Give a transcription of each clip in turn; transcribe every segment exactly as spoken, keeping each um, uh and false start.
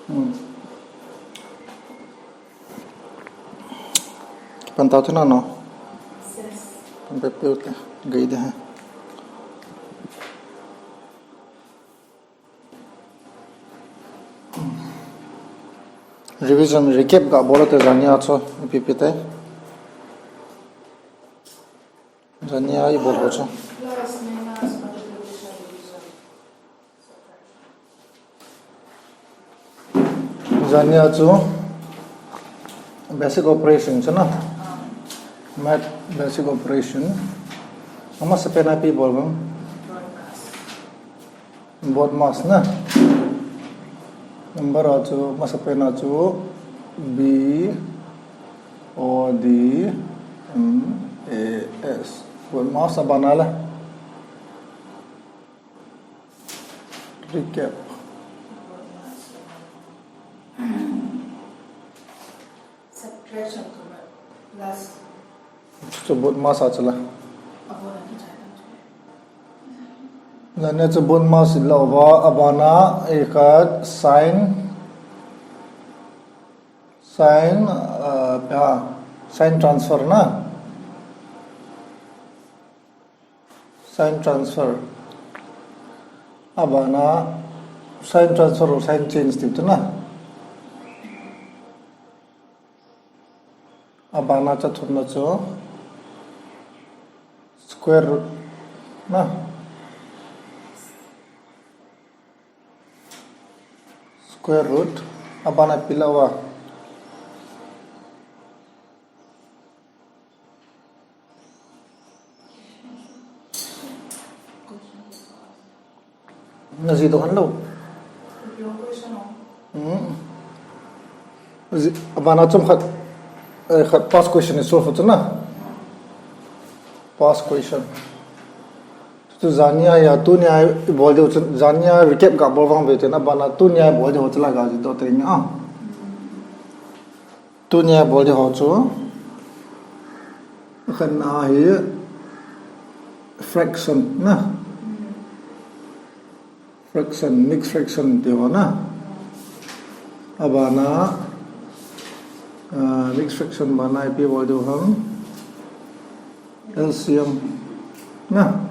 Hmm. Pan tau thina no. Pan pe pe te. Gai de hai. Revision recap ga bol te jania chu ipi ipi te. Jania i bol ho chu. Jania chu basic operation chu na. Math basic operation. Amasapen a ipi bol bang. BODMAS na. Number a chu, amasapen a chu B O D M A S. BODMAS, abana le. Recap. Subtraction to plus. Chu BODMAS a chu la. Jania chu BODMAS la uva, abana ikhat sign, sign, uh, ya, sign transfer na. Sign transfer. Abana sign transfer or sign change ti tu na. Abana cha thumna chu square root na. Square root. Abana ipi la uva. Na ji to han lo. Hmm. Ji, abana chom khat, eh, khat past question i solve chu na. Past question. Tu jania ya, tunia i bol diu chu, jania recap ga bol vang ve te na, abana tunia i bol diu chu la ga ji to te ni a. Tunia bol ding ho chu, khatna hi fraction na. Fraction, mixed fraction ti ho na. Abana, ah, mixed fraction bana ipi bol diu ham. L C M na.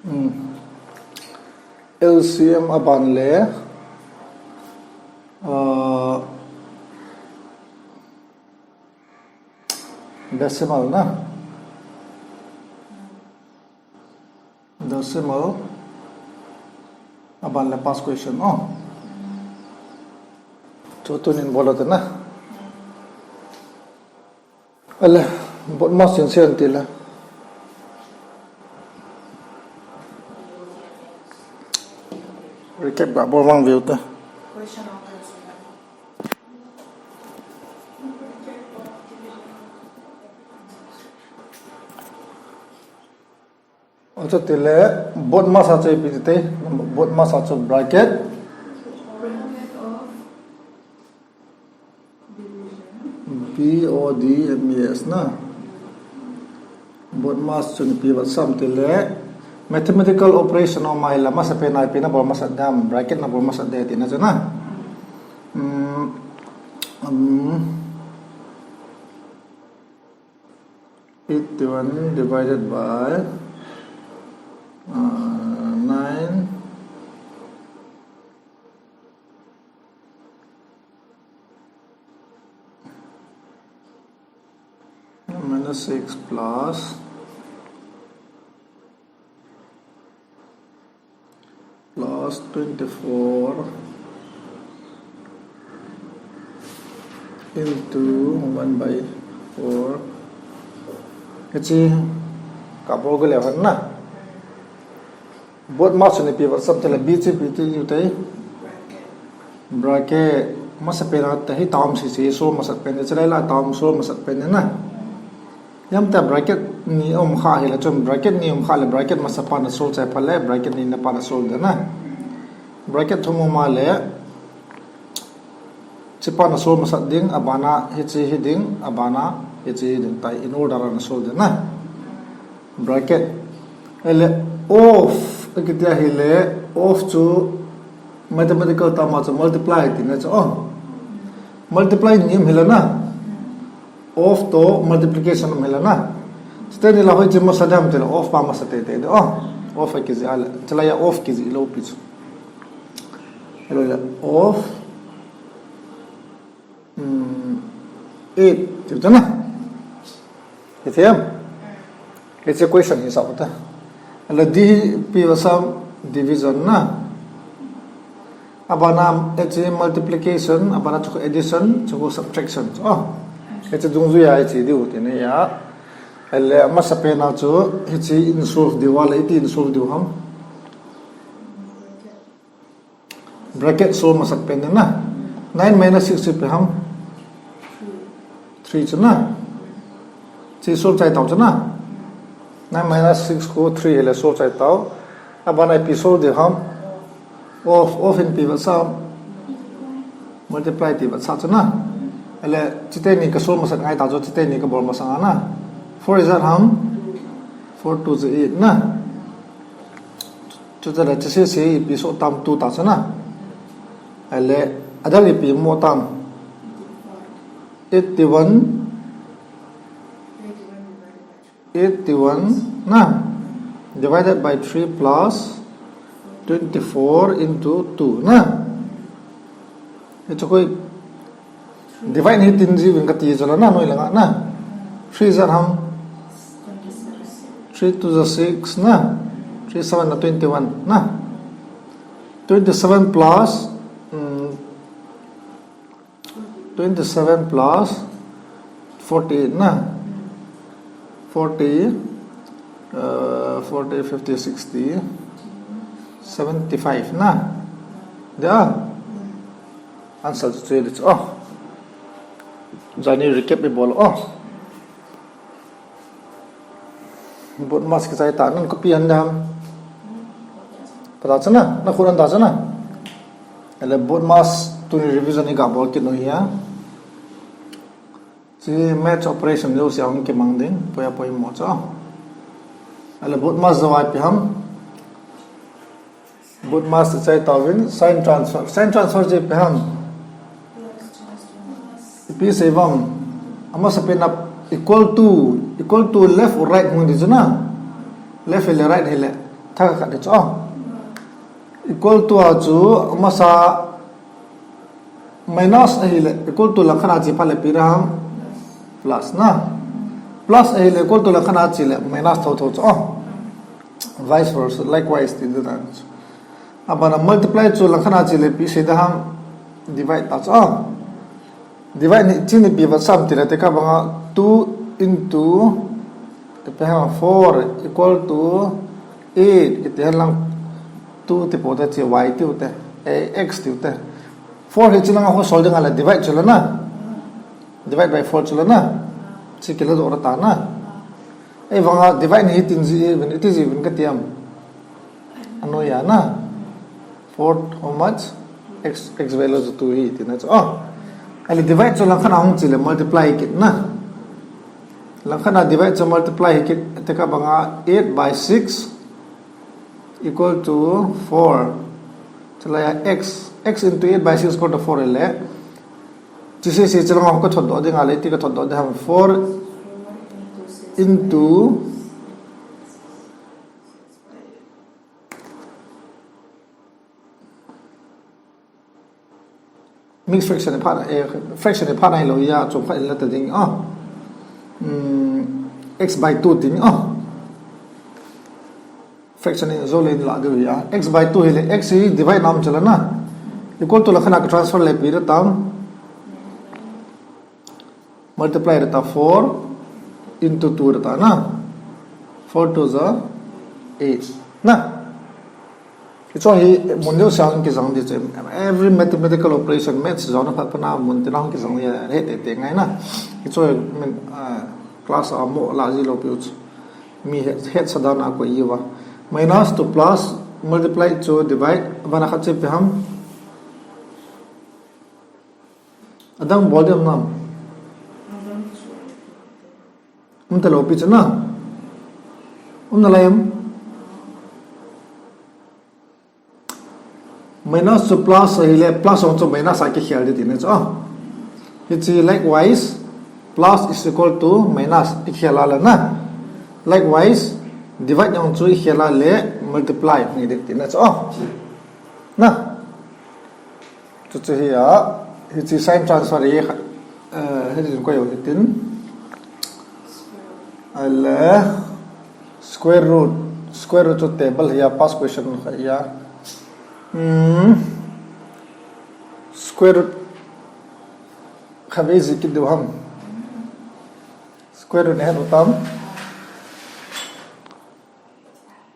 Hmm. L C M aban le, ah, decimal na. Decimal aban le past question, oh. Chu tunin bol u te na. Ale, BODMAS in sian ti le. Recap ga bol vang ve u te. Achu tile, BODMAS a chu ipi ti te, BODMAS a chu bracket. B O D M A S na. BODMAS chu ipi vetsam tile, mathematical operation aum ahile, amasapen a ipi na bol masat dem, bracket na bol masat dem tina chu na. Hmm, hmm. Eighty-one divided by, uh, nine minus six plus plus twenty-four into one by four. Hiche kabol gale hon na. BODMAS chu ipi vetsam tile, B chu ipi ti u te. Bracket, amasapen a te hi term sese solve masat pen, chulai la term solve masat pen na. Hitia bracket ni um kha hile chun, bracket ni um kha le bracket masapan na solve chai phat le, bracket nina pan na solve ding na. Bracket thum um a le, hichepan na solve masat ding, abana hiche hi ding, abana hiche hi ding, tia in order a na solve ding na. Bracket. Ahile of, akiti ahile, of chu Mathematical term a chu multiply tina chu, oh. Multiply ni um hilou na. Of to multiplication um hilou na. Chuteni la hoiche masa dam tile of pa masa teitei de, oh. Of a kijih a le. Chulai a of kijih lou pi chu. Hello, of. Hmm, eight, tiu chu na. Ithem? It's a question hi sa uta. Ala D hi pi va sam division na. Abana H multiplication, abana chu addition, chu subtraction. Oh. H dungjuia H diu tini ya. Ala masa pena chu H in solve diu, ala iti in solve diu ham. Bracket solve masat pen na. Nine minus six chu ipi ham? Three chu na. Chu solve chai tau chu na. Nine minus six ko three hile solve chai tau. Abana ipi solve diu ham? Of, of in pi va sa. Multiply ti va sa chu na. Ala chuteni ka solve masat ngai tau chu, chuteni ka bol masat na. Four is that ham? Four two is eight na. Chuta le, chuse se ipi soh tam, two ta chu na. Ahile, adang ipi mo tam. Eighty-one. Eighty-one na. Divided by three plus twenty-four into two na. Hichu koi Divide hi tin ji vin kati chu la na, noi langa na. Three is that ham? Three two is six na. Three seven na twenty-one na. Twenty-seven plus, mm, twenty-seven plus forty-eight na. Forty, uh, forty, fifty, sixty, seventy-five na. Dia. Answer chu chu le chu. Oh. Jani recap i bol, oh. BODMAS kichai ta, nang copy han dam. Pata chana, na khut an da chana. Ahile BODMAS tuni revision i ga bol kit u hi a. Chu maths operation jouse a hung kimang ding, poi a poimo chu. Ahile BODMAS jou a ipi ham. BODMAS chai tauvin, sign transfer. Sign transfer chu ipi ham. Ipi sei vam. Amasa pen a equal to, equal to left or right hung di chu na. Left hile right hile. Thakhat di chu. Equal to a chu amasa minus ahile, equal to langkhat a che phat le ipi ding ham. Plus na. Plus ahile, equal to langkhat a che le minus thotho chu. Vice versa, likewise, ti ding dan. Abana multiply chu langkhat a che le ipi sei ding ham, divide ta chu. Divide ni, chu ni ipi va sam ti le, tekah banga two into, ipi ham, four equal to eight, kiti hen lang two ti po te, che y tiu te, a x tiu te. Four hi chu langa ho sol ding a le divide chu la na. Divide by four chu la na. Chu kila doh ra ta na. Ei vanga divide ni hi tin ji vin, iti ji vin kati am. Anoiya na. Four how much? X, x value chu two hi tina chu. Oh. Ahile divide chu langkhat a hung che le multiply kit na. Langkhat a divide chu multiply hi kit, tekah banga eight by six equal to four. Chulai a x, x into eight by six equal to four le. Chuse se chu langa ka thot doh ding a le, iti ka thot doh ding ham, four into mixed fraction phat, eh, fraction phat nai lou ya, chom khat in la ta ding, ah. Hmm, x by two ding, ah. Fraction in zo le in la diu ya. X by two hile, x hi divide nam chu la na. Equal to langkhat a ka transfer le ipi ra tam. Multiply ra ta four into two ra ta na. Four two is eight. Na. Hichu hi mun deuh sang kijang di chu. Every mathematical operation, maths jong na phat pana mun tina hung kijang di he te te ngai na. Hichu min, ah, class a mo la ji lou piu chu. Mi het, het sa dan a ko i va. Minus to plus, multiply to divide, vana khat che ipi ham. Adang bol ding um nam. Um ta lou pi chu na. Um na lai am. Minus chu plus ahile, plus jong chu minus a kikhel ding tina chu. Hiche likewise, plus is equal to minus ikhel a le na. Likewise, divide jong chu ikhel a le multiply hi ding tina chu. Na. Chuche hi a, hiche sign transfer hi, eh, hitin koi u hitin. Ale, square root, square root chu table hi a, past question hi a. Hmm. Square root kha ve ji kit diu ham. Square root nahet u tam.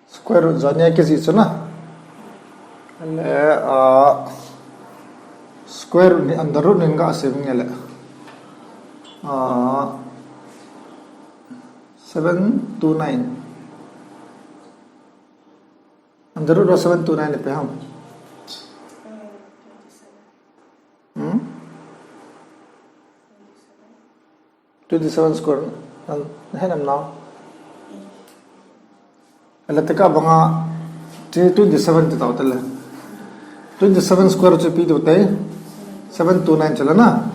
Square root jani a kijih chu na. Le, ah, square root ni under root nin ga sim nge le. Ah, seven two nine. Under root of seven two nine ipi ham. Hmm? Twenty-seven square, nahet nam nao. Ala teka banga, ti twenty-seven ti tao tele. Twenty-seven square chu ipi diu tai, seven two nine chu la na.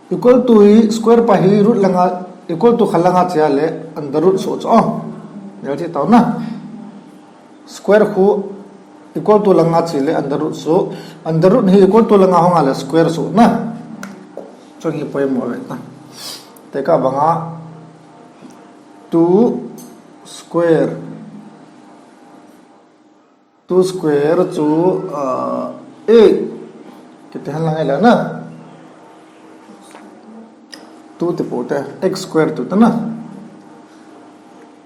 Equal to hi square pa hi root langa, equal to kha langa che a le under root so chu. Oh. Nel ti tao na. Square khu equal to langa che le under root so. Under root hi equal to langa hung a le square so na. Chun hi poimo ve ta. Teka banga two square. Two square chu, ah, eight. Kiti hen lang ila na. Two ti po te, x square tu ta na.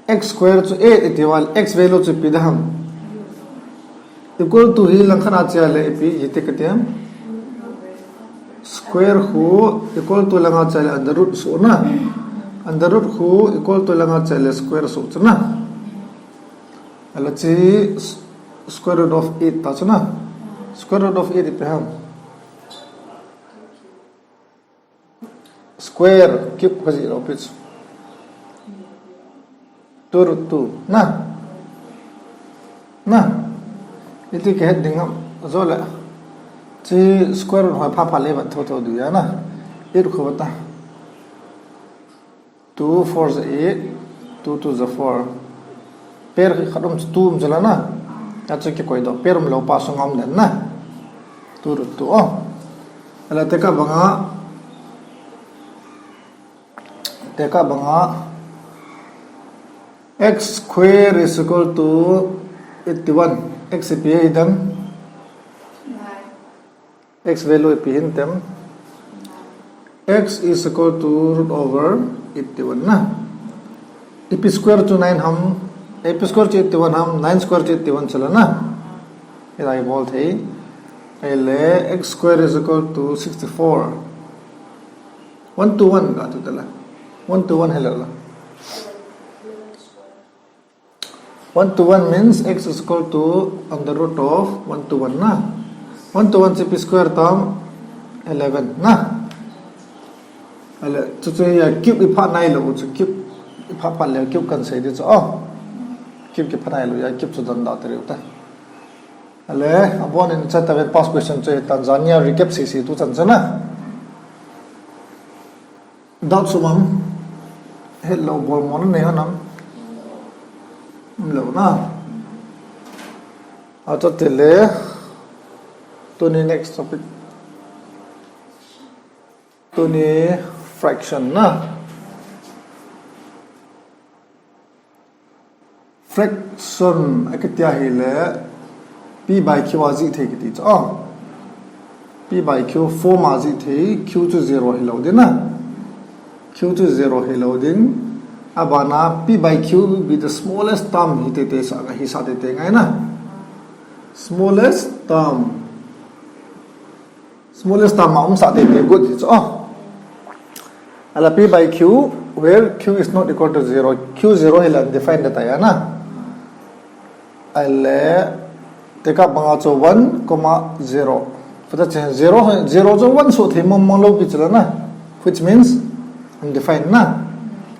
X square chu eight iti val, x value chu ipi da ham. Equal to hi lang khat a che a le ipi, hiti kati ham. Square khu equal to langa che a le under root so na. Under root khu equal to langa che a le square so chu na. Ala chi s-, square root of eight ta chu na. Square root of eight ipi ham. Square, cube kha ji lou pi chu. Two root two. Na. Na. Iti kihet ding am, jo le. Chi square root hoi pha pha le vat tho tho diu ya na. Eight khu ta. Two four is eight, two two is four. Pair khat um chu two um chu la na. A chu kikoi doh. Pair um lou pa sung um den na. Two root two. Oh. Ala teka banga. Teka banga. X square is equal to eighty-one. X ipi hi dem. X value ipi hin tem. X is equal to root over eighty-one na. Ipi square chu nine ham, ipi square chu eighty-one ham, nine square chu eighty-one chu la na. Ila i bol thei. Ele x square is equal to sixty-four. One to one ga tu tala. One to one helala. One to one means x is equal to under root of one to one na. One to one chu ipi square tam eleven na. Ale, chu chu ya cube ipha nai lou, chu cube ipha pha le cube kan sei di chu. Oh. Cube kipha nai lou ya cube chu don da te riu ta. Ale, abon in cha ta ve past question chu tan jania recap sei sei tu chan chu na. Doubt sum am, het lou bol mo na nei ho nam. Lou na. Acha tile. Tuni next topic. Tuni fraction na. Fraction a kiti a hile, P by Q a jih thei kiti chu. Ah. P by Q form a jih thei, Q chu zero hilou ding na. Q chu zero hilou ding. Abana P by Q will be the smallest term hi tete sa, hi sa tete ngai na. Smallest term. Smallest term a um sa tete good hi chu. Oh. Ala P by Q, where Q is not equal to zero. Q zero hila undefined ta ya na. Ale, teka banga chu one comma zero. Pata che zero, zero chu one so thei mong mong lou pi chu la na. Which means undefined na.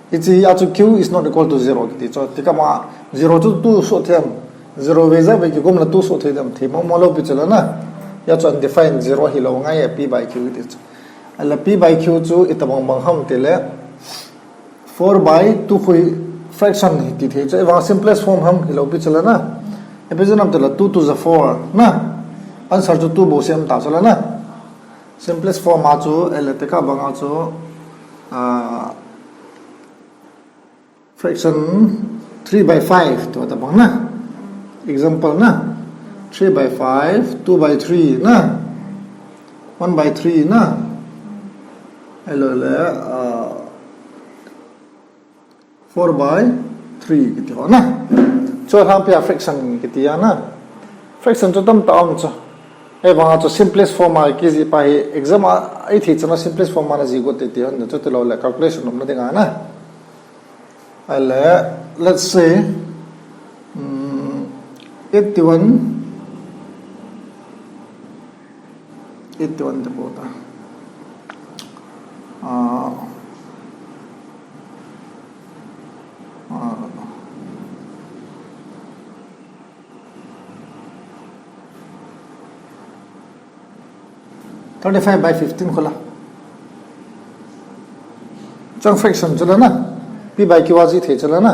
Hichi a chu Q is not equal to zero kiti chu. Teka banga zero chu two so thei am. Zero vei ja vei kigom la two soh thei dem, thei mong mong lou pi chu la na. Hia chu undefined zero hilou ngai a P by Q ti chu. Ala P by Q chu itobang bang ham ti le. Four by two khu fraction hi ti thei chu. Ahivang simplest form ham hilou pi chu la na. Ipi jeh ham ti le two two ja four na. Answer chu two bou sem ta chu la na. Simplest form a chu, ahile tekah bang a chu, ah, fraction three by five tua tobang na. Example na. Three by five, two by three na. One by three na. Ahilou le, ah, four by three kiti ho na. Chu alhangpi a fraction kiti a na. Fraction chu tamtah um chu. Ahivang a chu simplest form a kijih pa hi exam a, i thei chan a simplest form a na jih got tei tei hon chu tilou le calculation umna ding a na. Ahile, let's say, um, eighty-one, eighty-one te po ta. Ah, ah, thirty-five by fifteen khu la. Chang fraction chu la na. P by Q a jih thei chu la na.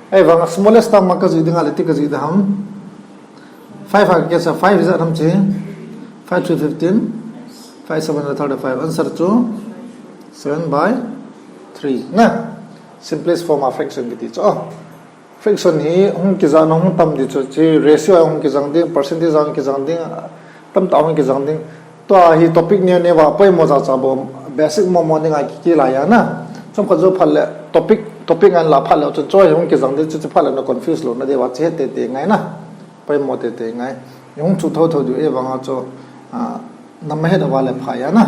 Ahivang a smallest term a kajih ding a le iti kajih ding ham. Five a kasa five is at ham chi. Five three fifteen. Five seven thirty-five. Answer chu seven by three na. Simplest form a fraction kiti chu. Oh. Fraction hi hung kijang, hung tam ding chu, chi ratio a hung kijang ding, percentage a hung kijang ding, tamtah hung kijang ding. Tua hi topic neo neo a poimo cha cha bou, basic mo mo ding a ki, kilai a na. Chomkhat jou phat le topic, topic ngan la phat le chun chu hi hung kijang ding chu, chu phat le na confuse lou na diu a chi het tei tei ngai na. Poimo tei tei ngai. Hung chu tho tho diu ahivang a chu, ah, na ma het a va le pha a na.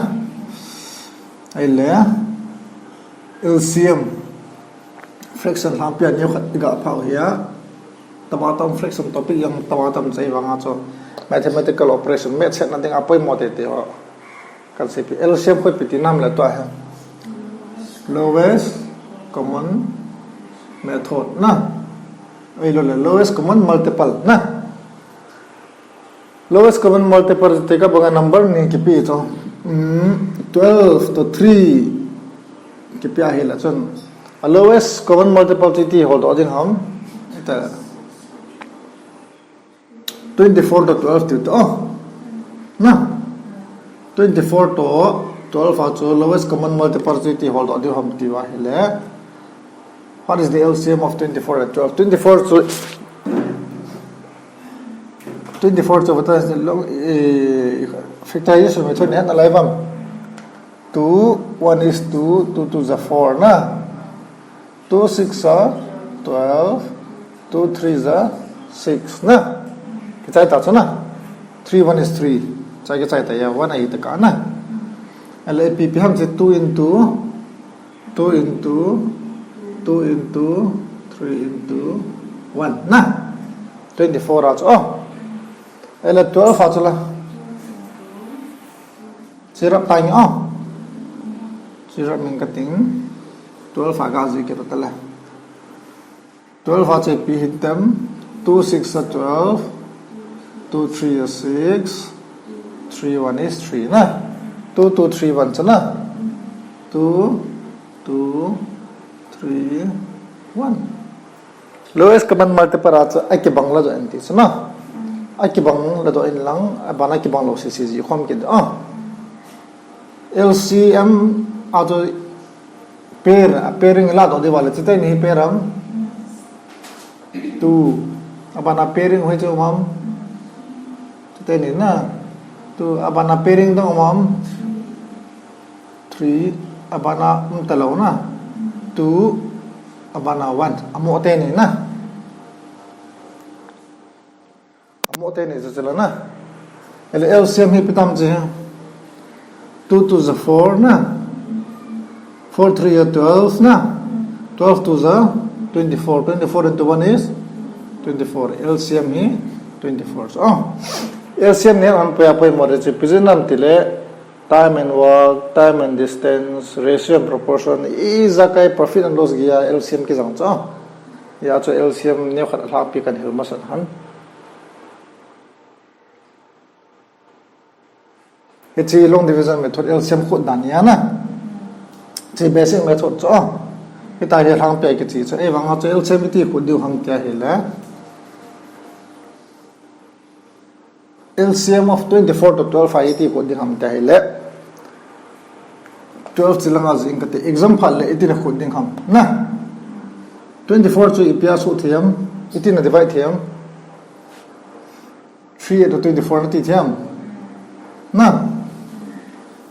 Ahile, L C M. Fraction lhangpi a neo khat i ga phah u hi a. Tama tam fraction topic jong tama tam chai vang a chu mathematical operation, maths hetna ding a poimo tei tei ho. Kan sei pi L C M khu ipi ti nam le tua hi. Lowest common method na. Ahilou le lowest common multiple na. Lowest common multiple te ka banga number ni kipe chu. Mm, twelve to three kipe ahi la chun. A lowest common multiple chu iti hol doh ding ham. Ita twenty-four to twelve ti to. Oh. Na. Twenty-four to twelve a chu lowest common multiple chu iti hol doh ding ham ti va hi le. What is the L C M of twenty-four and twelve? Twenty-four chu, twenty-four chu vata long, eh, factorization method ni na lai vam. Two, one is two, two twos are four na. Two six are twelve, two threes are six na. Kichai ta chu na. Three one is three. Chai kichai ta ya, one a hi ta ka na. L A P P ham chu two into two into two into three into one na. Twenty-four a chu, oh. Ahile twelve a chu la. Chirap tai ni, oh. Chirap min ka ting. Twelve a ga ji ke ta le. Twelve a chu ipi hintem, two six are twelve, two three are six, three one is three na. Two two three one chu na. Two, two, three, one. Lowest common multiple a chu akibang la doh in ti chu na. Akibang la doh in lang, abana kibang lou seh seh ji khom kit. Ah. L C M a chu pair, a pairing la doh diu va le, chutei ni hi pair ham. Two, abana pairing hoi chu um ham. Chutei ni na. Two, abana pairing dong um ham. Three, abana um ta lou na. Two, abana one. Amo tei ni na. Amo tei ni chu chu la na. Ahile L C M hi ipi tam chu. Two twos are four na. Four three are twelve na. Twelve twos are twenty-four. Twenty-four into one is twenty-four. L C M hi twenty-four. Oh. L C M ni an poi a poimo de chu ipi jeh ham ti le. Time and work, time and distance, ratio and proportion, ijakai profit and loss gei a L C M kijang chu. Hia chu L C M neo khat alhangpi kan hil masat han. Hiche long division method L C M khut dan hi ana. Hiche basic method chu. Hitia hi lhangpia kichi chu. Ahivanga chu L C M iti khut diu ham tia ahile. L C M of twenty-four to twelve a iti khut ding ham tia ahile. Twelve chi langa jing kati, exam phat le iti na khut ding ham. Na. Twenty-four chu ipia soh thei ham, iti na divide thei ham. Three eight to twenty-four nati thei ham. Na.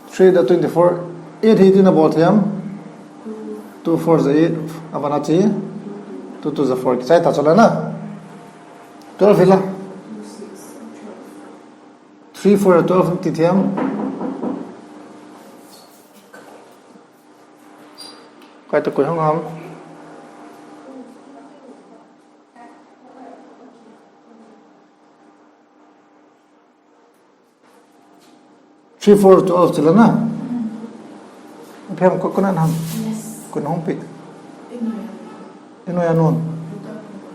Three eight to twenty-four, eight hi iti na bol thei ham. Two four ja eight, abana chi. Two two ja four, kichai ta chu la na. Twelve hi la. Three four ja twelve nati thei ham. Koi ta koi hung ham. Three four twelve chu la na. Phem ko kona nam. Yes. Ko nong pi. Inu ya nun.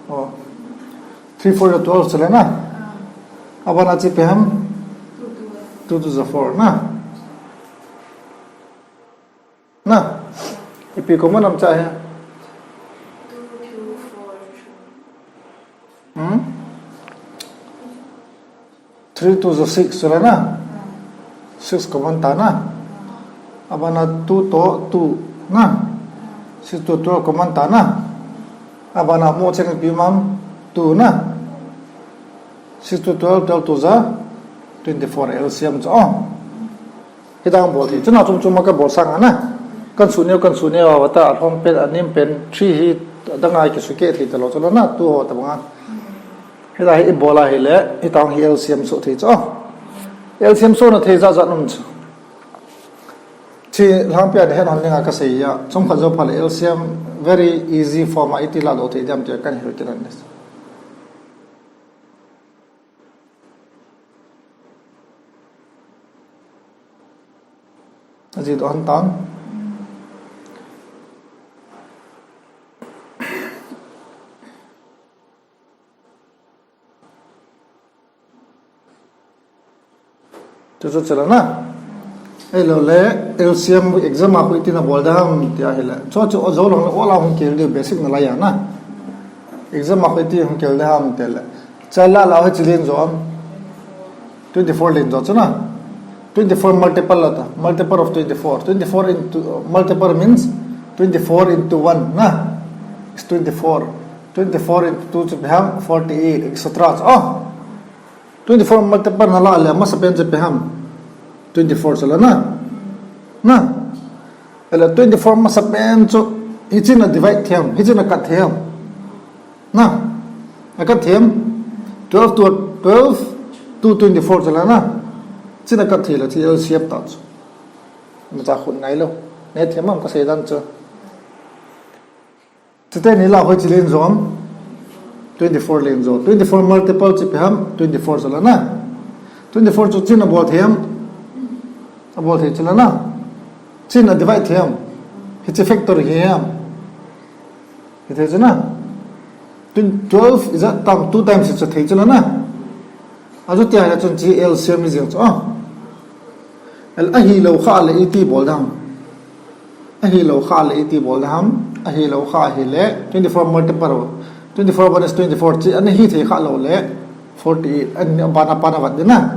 Oh. Three four twelve chu la na. Abana chi phem. Two two ja four na. Na. Ipi ko manam cha he. Hmm? Three two ja six chu la na. Six common ta na. Abana two to two na. Six to twelve common ta na. Abana mo cheng pi mam two na. Six to twelve, twelve two ja twenty-four L C M chu. Oh. Hitia bol thei. Chuna chum chum ka bol sang ana. Kan su neo, kan su neo, awata alhom pen, anem pen, three hi, adanga kisu keh thei talou chu la na, two ho tabanga. Hitia hi ibola hile, hitia hi L C M soh thei chu. L C M sohna thei jat jat um chu. Chi lhangpia ni hen hon ninga kasei ya. Chomkhat jou phat le L C M very easy form a iti ladoh thei diam tia kan hil kit ahi. Ajih doh hen tan. Chu chu chu la na. Ahilou le, L C M exam a khu iti na bol ding ham tia ahile. Chu chu o jou lou le, o la hung kel diu basic na la ya na. Exam a khu iti hung kel ding ham tia le. Chu la la ho chi len jo am. Twenty-four len jo chu na. Twenty-four multiple la ta. Multiple of twenty-four. Twenty-four into, uh, multiple means twenty-four into one na. It's twenty-four. Twenty-four into two chu ipi ham, forty-eight, et cetera. Oh. Twenty-four multiple na la le, masapen chu ipi ham. Twenty-four chu la na. Na. Ahile twenty-four masapen chu, hichea divide thei ham, hichea cut thei ham. Na. Acut thei ham. Twelve to twelve, two twenty-four chu la na. Hichea cut thei le, hiche L C M ta chu. Macha khut ngai lou. Neh thei ham kasei dan chu. Chuteni la ho chi len jo am. Twenty-four len jo. Twenty-four multiple chu ipi ham, twenty-four chu la na. Twenty-four chu hichea bol thei ham. Abol thei chu la na. Hichea divide thei ham. Hiche factor hi ham. Hithei chu na. Twen-, twelve ijat tam two times chu thei chu la na. Achuti ahile chun hiche L C M ijing chu. Ah. Ahilou kha le iti bol ding ham. Ahilou kha le iti bol ding ham. Ahilou kha ahile twenty-four multiple. Twenty-four minus twenty-four chu ana hithei kha lou le forty-eight. Ana bana bana vat ding na.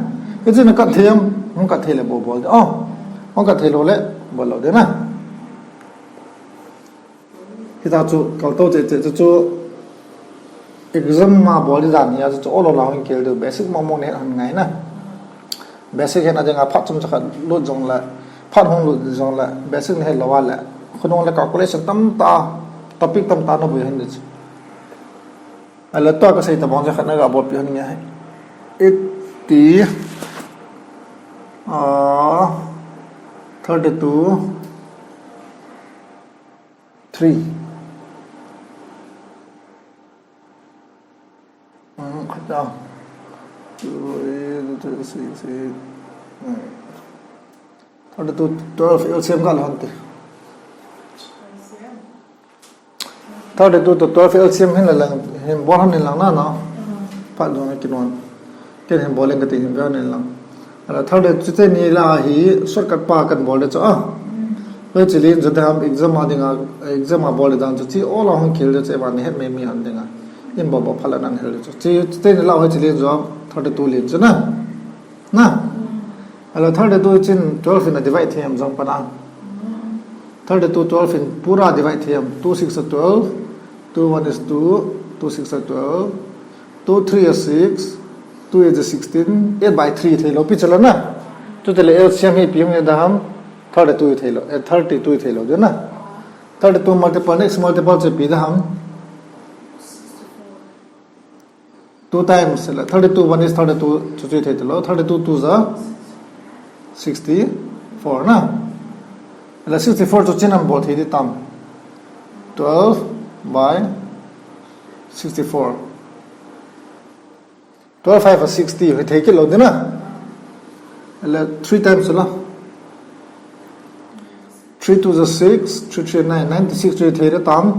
Hichea cut thei ham, hung cut thei le bol bol ding. Oh. Hung cut thei lou le bol lou ding na. Hitia chu kaltou cheh cheh chu chu exam a bol ding dan hi a chu chu o lou la hung kel diu basic mong mong nahet hon ngai na. Basic hena dinga phat chomcha khat lut jongle, phat hung lut jongle, basic nahet lou a le, khonung le calculation tamtah, topic tamtah nabol hon ding chu. Ahile tua kasei tabang chu khat na gabolpeh hon nge. Eighty, ah, thirty-two, three. Hmm, khat a. Two, eight, six, eight, nine. Thirty-two, twelve, L C M kal hon te. Thirty-two to twelve L C M hin la lang, hin bol hon in lang na, na. Phat dong ki non. Ken hin bol in kati hin bol in lang. Ala thirty-two chuteni la hi shortcut pa kan bol le chu a. Hoi chilin chu dam exam a dinga, exam a bol le dan chu chi all a hung khel le chu evan het mai mai han dinga. In bo bo phala nan hel le chu. Chi chuteni la hoi chilin chu thirty-two lin chu na. Na. Ala thirty-two chin twelve in a divide them jong pana. Thirty-two twelve in pura divide them. Two six are twelve, two one is two, two six are twelve, two three are six, two eight is sixteen, eight by three thei lo pi chala na. Chutile L C M hi pi hung dam, thirty-two thei lo, eh, thirty-two thei lo de na. Thirty-two multiple, next multiple chu pi dam. Two times, la, thirty-two one is thirty-two, chu chu thei lo, thirty-two two za sixty-four na. La sixty-four chu chin am bol thei di tam. Twelve by sixty-four. Twelve five are sixty, hi thei kit lo di na. La three times la. Three two za six, three three nine, ninety-six chu thei di tam.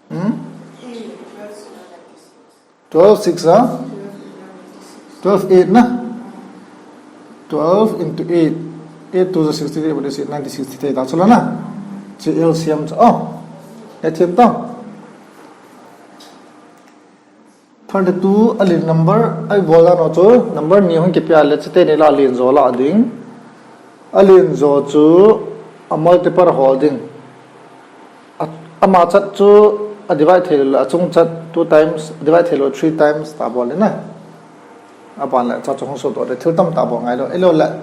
Hmm? Twelve six, ah? Twelve eight na? Twelve into eight. Eight two za sixty-eight, what is it? Ninety-six thei ta chula na? Chi L C M chu, oh. Thirty-two, a lin number, a bol dan chu, number ni hung kipia le, chuteni la lin jo la ding. A lin jo chu, a multiple hol ding. A, ama chat chu, a divide thei lo, a chung chat two times, a divide thei lo three times, ta bol le na. A ban le, cha chu hung so to le, thil tam ta bol ngai lo. Elo le,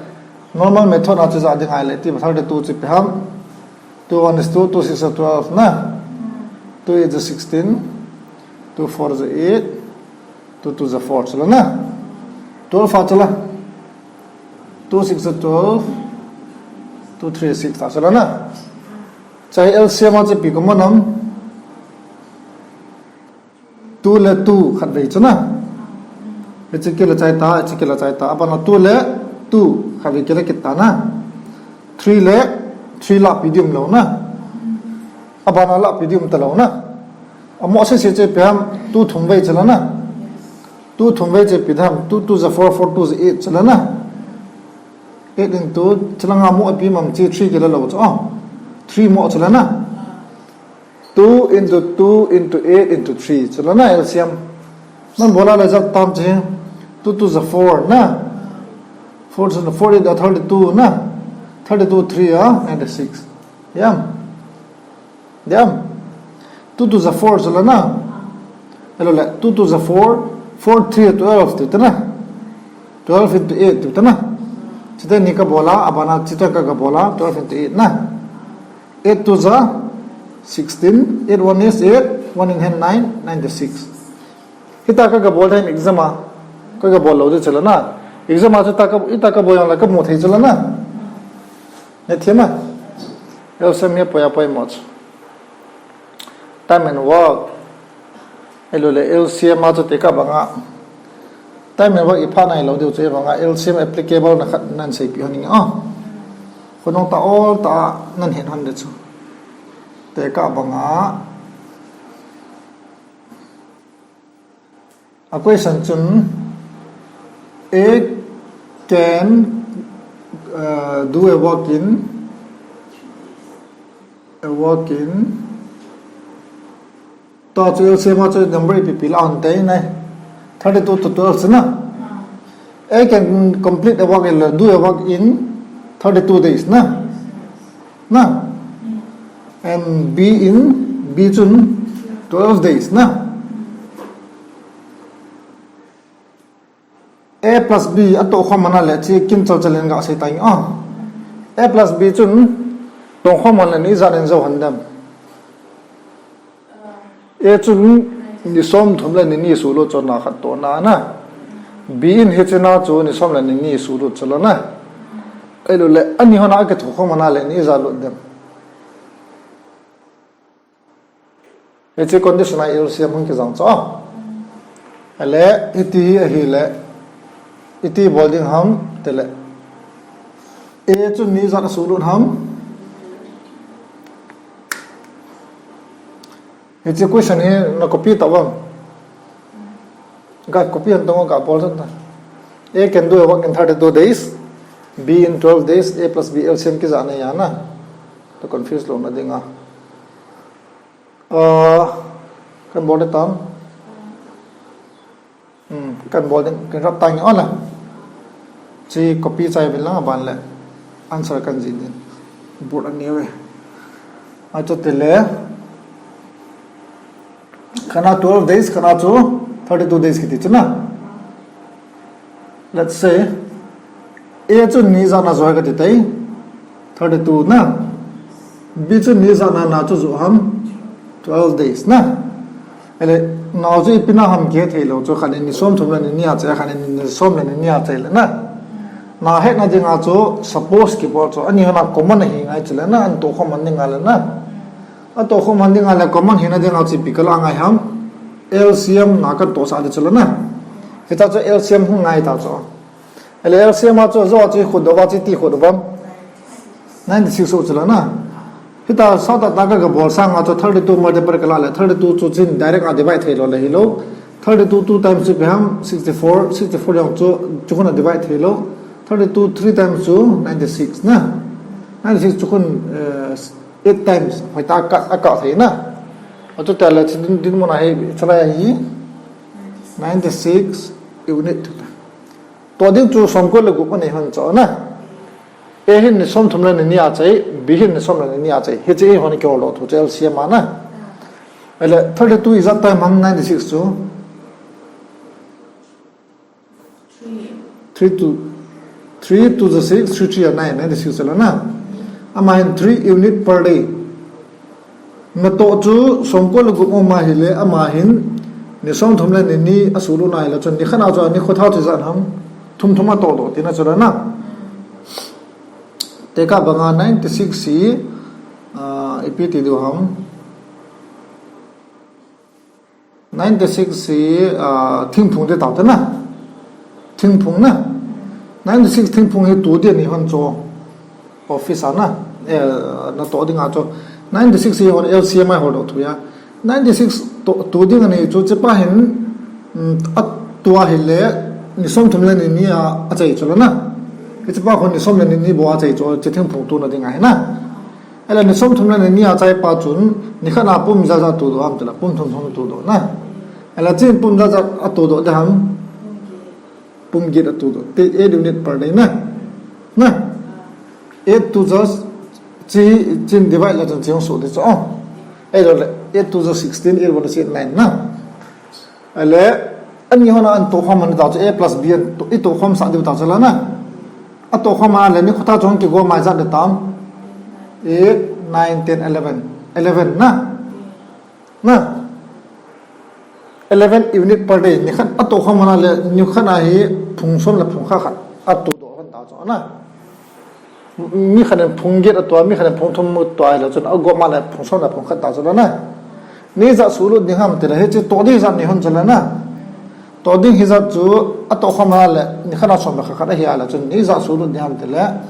normal method a chu ja ding ngai le, ti thirty-two chu pe ham. Two one is two, two six are twelve na. Two eight za sixteen, two four za eight, two two za four, chula na. Twelve a chula. Two six za twelve, two three six ta chula na. Chai L C M a chu pi ko manam. Two le two khat vei chu na. Hichi kila chai ta, hichi kila chai ta. Abana two le two khat vei kila kit ta na. Three le three la pi di um lo na. Abana la pi di um ta lo na. Amo se se che pe ham two thum vei chula na. Two thum vei che pi dam, two two za four, four two za eight chula na. Eight into, chula nga mo a pi mam chi three kila lo chu. Oh. Three mo chula na. Two into two into eight into three. Chula na L C M. Man bola le jat tam chi. Two two za four na. Four two za four eight a thirty-two na. Thirty-two three a ninety-six. Yam. Yam. Two two za four chula na. Elo le, two two za four, four three twelve ti ta na. Twelve into eight ti ta na. Chuteni ka bola, abana chuta ka ka bola, twelve into eight na. Eight two za sixteen, eight one is eight, one in hand nine, ninety-six. Hita ka ka bol time exam a, ka ka bol lo de chula na. Exam a chuta ka, hita ka bol yang la ka mu thei chula na. Ne thima. L C M hi poi a poi mo chu. Time and work. Elo le L C M a chu te ka banga. Time and work i pha nai lo diu chu banga L C M applicable na khat nan sei pi hon ning a. Khonung ta all ta nan hin hon de chu. Te ka banga. A question chun, A can, uh, do a work in, a work in, ta chu L C M a chu number ipi pi la hon te nai. Thirty-two to twelve na. A can complete a work in, do a work in thirty-two days na. Na. And B in, B chun twelve days na. A plus B a toh khom ana le chi kin chal chal in ga sei ta ing a. A plus B chun toh khom ana ni ijat in jo hon dem. A chun ni som thum le ni ni suh lut chun na khat toh na na. B in hiche na chu ni som le ni ni suh lut chun na. Ahilou le, ani hon a kitoh khom ana le ni ijat lut dem. Hiche condition a L C M hung kijang chu. Ahile, hiti hi ahile, iti bol ding ham, tile. A chun ni ijat asuh lut ham. Hiche question hi na copy tauvam. Ga copy an tong ga bol ta. A can do a work in thirty-two days. B in twelve days. A plus B L C M kija na ya na. To confuse lo na dinga. Uh, kan bol tam. Hmm, kan bol ding kan rap tang on la. Chi copy chai bil lang ban le. Answer kan jin din. Board an ne ve. A cho te le. Kana twelve days, kana chu thirty-two days kiti chu na. Let's say, A chu ni jana joi kati tai, thirty-two na. B chu ni jana na chu ju ham, twelve days na. Ele, na chu ipi na ham kithei lo chu khat in ni som thum le ni ni a chai, khat in ni som le ni ni a chai le na. Na hetna dinga chu suppose kibol chu, ani hana common ahi ngai chu le na, an tokhom man ding ngai le na. A tokhom man ding ngai le common hina dinga chu ipi kala ngai ham. L C M na kan tohsah ding chu le na. Hita chu L C M hung ngai ta chu. Ele L C M a chu jo chu khut do ba chu ti khut do bam. Ninety-six chu le na. Hita sa ta ta ka bol sanga chu thirty-two multiple kala le thirty-two chu chin direct a divide thei lo le hi lo. Thirty-two two times chu ipi ham sixty-four, sixty-four jong chu chu khun a divide thei lo. Thirty-two three times chu ninety-six na. Ninety-six chu khun, eh, eight times, hoi ta ka, a ka thei na. A chu ta la chu din, din mo na hei, chu la hi ninety-six unit. To ding chu som ko le gup ani hon cho na. A hin ni som thum le ni ni a chai, B hin ni som le ni ni a chai. Hichi hon ko lo thu L C M a na. Ele thirty-two is that time ham ninety-six chu. Three to, three to the six, three three are nine, ninety-six la na. Ama hin three unit per day. Na to chu som ko le gup ma hi le, ama hin ni som thum le ni ni a sulu na hi le chun ni khat a chu ni kho thao chi jan ham thum thum a to do ti na chu la na. Te ka banga ninety-six hi, ah, ipi ti do ham. Ninety-six hi, ah, thingphung te tau te na. Thingphung na. Ninety-six thingphung hi tu dia ni hon cho. Office a na. Eh, na to ding a cho. Ninety-six hi hon L C M a hol do thu ya. Ninety-six to, tu ding ani chu chepa hin, mm, a tua hi le ni som thum le ni ni a, a chai cho la na. Chepa hon ni som le ni ni bo a chai cho, che thingphung tu na ding a hi na. Ele ni som thum le ni ni a chai pa chun, ni khat a pum ja ja tu do ham tela, pum thum thum tu do na. Ele chin pum ja ja a tu do de ham. Pum get a tu do. Te eight unit per day na. Na. Eight to just chi chin divide la chun chi hong su de cho. Ei lo le, eight to just sixteen, eight one is eight nine na. Ele, ani hon a an tokhom man ta chu A plus B an to, i tokhom sa diu ta chu la na. A tokhom a le ni kho ta chong ki go mai ja de tam. Eight, nine, ten, eleven. Eleven na. Na. Eleven unit per day. Ni khat a tokhom man a le ni khat a hi phung som le phung kha khat. A tu do hon ta chu na. Mi khat in phung get a tua, mi khat in phung thum a tua, ahile chun a gom a le phung som le phung khat ta chu la na. Ni ja sulu ding ham tela, hichi to ding ja ni hon chu la na. To ding hi ja chu a tokhom a le, ni khat a som le khat khat ahi a le chun, ni ja sulu ding ham tela.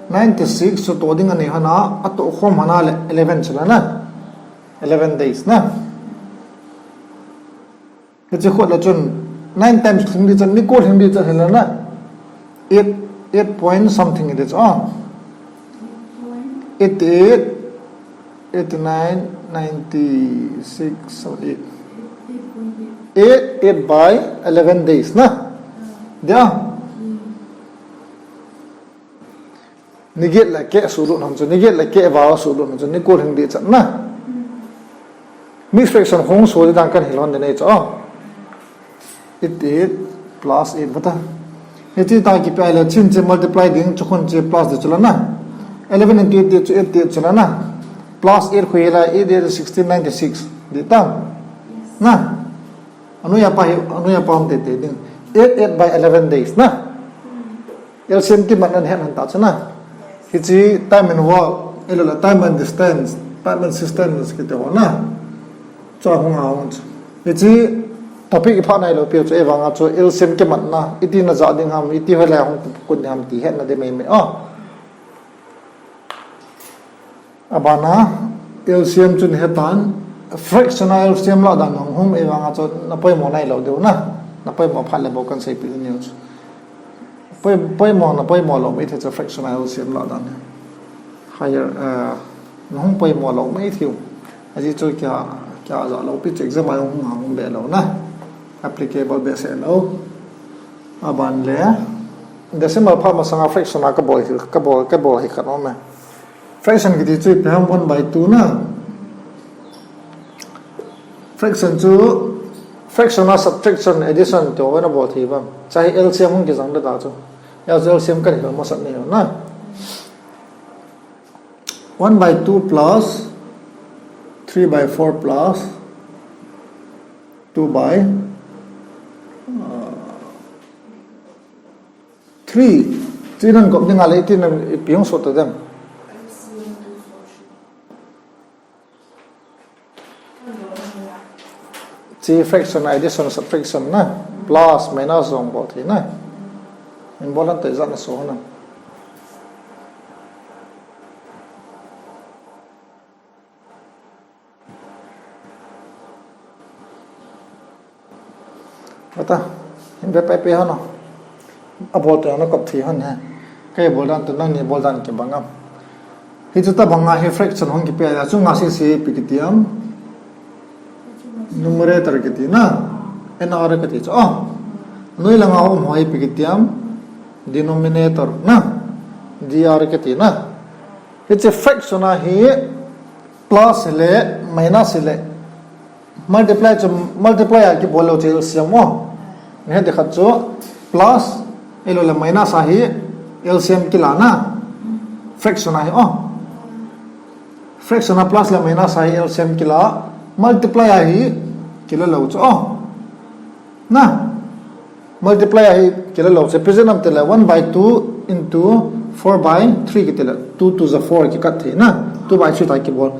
Ninety-six chu to ding ani hon a, a tokhom a le eleven chu la na. Eleven days na. Hichi khot le chun nine times lhing di chun, ni ko lhing di chun hi la na. Eight, eight point something hi di chun. Ah. Eighty-eight, eighty-nine, ninety-six, seventy-eight. Eight, eight by eleven days na. Dia. Ni get le keh sulut ham chu, ni get le keh vao sulut ham chu, ni ko lhing di chan na. Mixed fraction hung su di dan kan hilhon di nei chu. Eight eight plus eight vata. Hichi ta kipe le chin chi multiply ding chu khun chi plus di chu la na. Eleven into eight di chu eight di chu la na. Plus eight khu hi la eight eight sixteen ninety-six di ta. Na. Anu ya pa hi, anu ya pa um te te ding. Eight eight by eleven days na. L C M kimat na hen han ta chu na. Hichi time and work, elo la time and distance, time and distance kiti ho na. Chu hung a hung chu. Hichi topic i pha nai lo pi chu e vang a chu L C M kimat na, iti na ja ding ham, iti ho la hung kun ding ham ti het na de mei mei. Oh. Abana L C M chun hetan, fraction a L C M la dan hung hum e vang a chu na poimo nai lo deu na. Poimo phat le bou kan seipeh ding ahi chu. Poi, poimo na poimo lou maithei chu fraction a L C M lah dan hi. Higher, uh, nahung poimo lou maithei u. Ajeh chu kia, kia ja lou pi chu exam a hung hung be lou na. Applicable behseh lou. Aban le decimal phat masanga fraction a kabol hi, kabol, kabol hi khat um e. Fraction kiti chu ipi ham, one by two na. Fraction chu, fraction a subtraction, addition ti ho na bol thei uvem. Chule L C M hung kijang ta chu. Hia chu L C M kan hil masat ni na. One by two plus three by four plus two by, uh, three. Chu nan kop ding a le itin ipi hung sot ta dem. Chu fraction, addition, subtraction na, plus, minus jong bol thei na. Min bol han te jan na so na. Ata, hin be pai pe hon o. Abol te na kop thei hon he. Kei bol dan toh nangni bol dan kibang am. Hichu tabang a hi fraction hung kipe a, chunga sese ipi kiti am. Numerator kiti na. N R kiti chu. Oh. Noi langa um ho ipi kiti am. Denominator na. D R kiti na. Hichu fraction a hi plus le minus le multiply chu, multiply a kibol lou chu L C M o. Nge de khat chu plus, ahilou le minus a hi L C M kila na. Fraction a hi o. Fraction a plus le minus a hi L C M kila, multiply a hi kila lou chu o. Na. Multiply a hi kila lou chu. Present am ti le one by two into four by three kiti le. Two twos are four kikat thei na. Two by three ta kibol.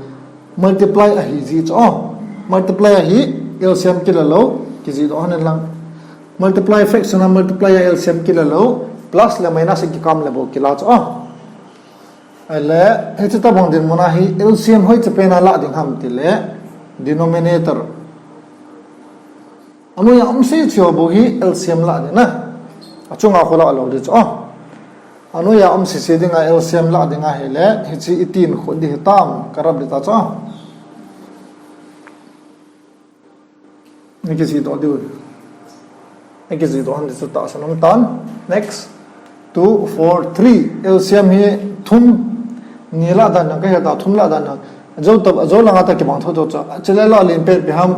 Multiply a hi ji chu o. Multiply a hi L C M kila lou, kijih doh hon lang. Multiply fraction a multiply a L C M kila lou, plus le minus a kikam le bou kila chu o. Ahile, hichu tabang dinmun a hi L C M hoiche pen a lah ding ham ti le, denominator. Anoiya um sese ho bou hi L C M lah ding na. Achunga khu lah lou ding chu o. Anoiya um sese dinga L C M lah ding ahile, hiche itin khu ding hitam, ka rap ding ta chu o. Ni kijih doh diu. Ni kijih doh han ding chu tahsan um tan. Next. Two, four, three. L C M hi thum, ni lah dan nang, ka he ta thum lah dan nang. Jou ta, jou langa ta kibang tho tho chu. Chule lah len pen ipi ham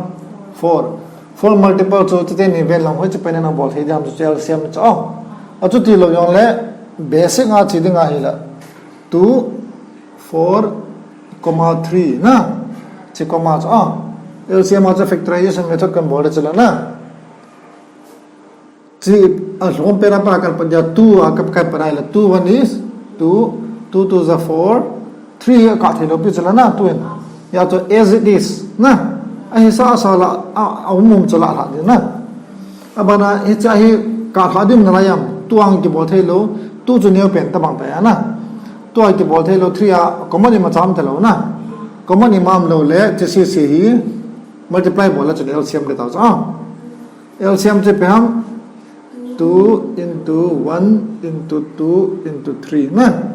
four. Four multiple chu chuteni ven lang hoiche pen a nabol thei ding ham chu L C M chu. Oh. Achuti lou jongle basic a che ding ahile. Two, four, comma three na. Che comma chu. Oh. L C M a chu factorization method kan bol le chu la na. Chu alhom pen a pat a kan pat dia two a kan, kan pat a ahile two one is two, two twos are four, three hi akah thei lou pi chu la na, two in. Hia chu as it is na. Ahisa sa la, a, a um um chu lah lha ding na. Abana hiche hi kah lha ding nalai am, two a kibol thei lou, two chu neo pen tabang ta ya na. Two a kibol thei lou, three a common ima cham ta lou na. Common ima um lou le, chu sese hi multiply bol le chu L C M le ta chu. Ah. L C M chu ipi ham two into one into two into three na.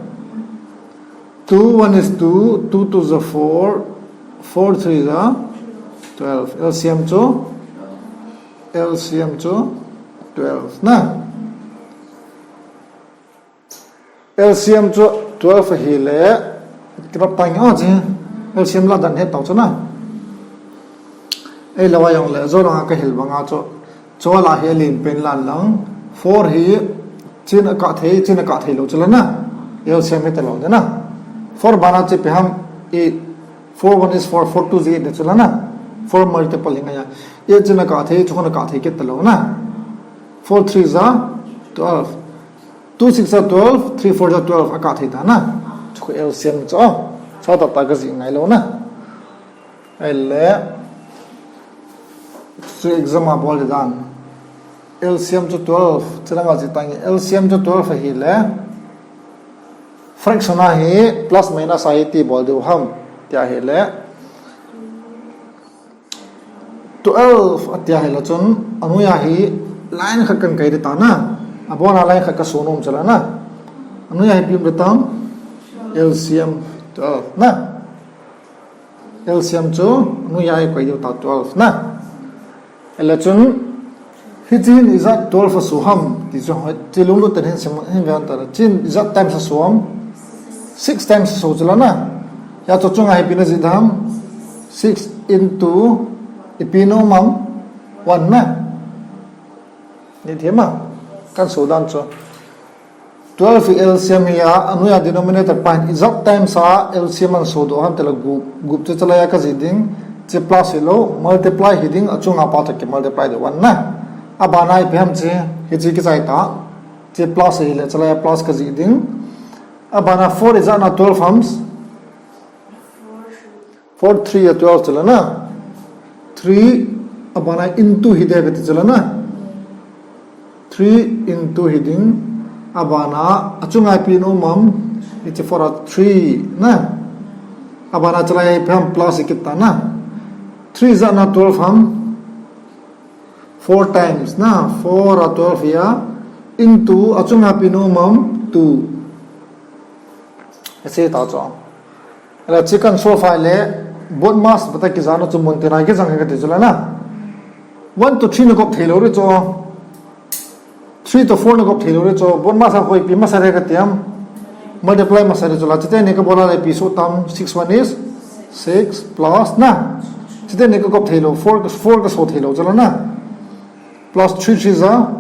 Two one is two, two twos are four, four threes are twelve. L C M chu, L C M chu twelve na. L C M chu twelve ahile, kirap tang o chi. L C M lah dan het tau chu na. Ei, lou a jongle, jou langa ka hil banga chu. Chu lah hi alen pen lan lang. Four hi, chin akah thei, chin akah thei lou chu la na. L C M hi ta lou de na. Four bana chu ipi ham eight. Four one is four, four two is eight de chu la na. Four multiple hi ngai a. Eight chin akah thei, chu khun akah thei kit ta lou na. Four threes are twelve. Two six are twelve, three four are twelve, akah thei ta na. Chu khu L C M chu. Sa ta ta ka jih ngai lou na. Ahile. Chu exam a bol dan. L C M chu twelve, chu langa jih tang e. L C M chu twelve ahile. Fraction a hi plus minus a hi iti bol diu ham. Ti ahile. Twelve ati ahile chun, anoiya hi Line khat kan kai ding ta na. Abon a line khat ka so nom chu la na. Anoiya hi ipi um ding tam? L C M twelve na. L C M chu anoiya hi kai ding ta twelve na. Ahile chun, hiche hin ijat twelve a so ham, ti chu, hiti lunglut tah in hin sim, hin ve tan. Hiche hin ijat times a so ham, six times a so chu la na. Hia chu chunga hi ipi na jih ding ham, six into, ipi na um ham, one na. Ni thei ma, kan so dan chu. Twelve hi L C M hi a, anoiya denominator pa hin ijat times a L C M ahin so doh ham ti le gup, gup chu chalai a ka jih ding, hiche plus hilou, multiply hi ding, achunga pa toh ki multiply ding one na. Abana ipi ham hiche, hiche kichai ta, hiche plus hile chalai a plus ka jih ding. Abana four ijat na twelve ham, four three a twelve chu la na. Three abana into hi ding kati chu la na. Three into hi ding. Abana achunga ipi na um ham, hiche four a three na. Abana chalai a ipi ham plus hi kit ta na. Three ijat na twelve ham, four times na. Four a twelve hi a, into achunga ipi na um ham, two. Hiche ta chu. Ahile hiche kan solve a ahile, BODMAS bata kijat na chu mun tina kijang hi kati chu la na. One to three na gop thei lou ding chu. Three to four na gop thei lou ding chu. BODMAS a koi ipi masa ding kati ham, multiply masa ding chu la. Hiche teni ka bol a le ipi so tam, six one is six plus na. Hiche teni ka gop thei lou, four, four ka so thei lou chu la na. Plus three three ja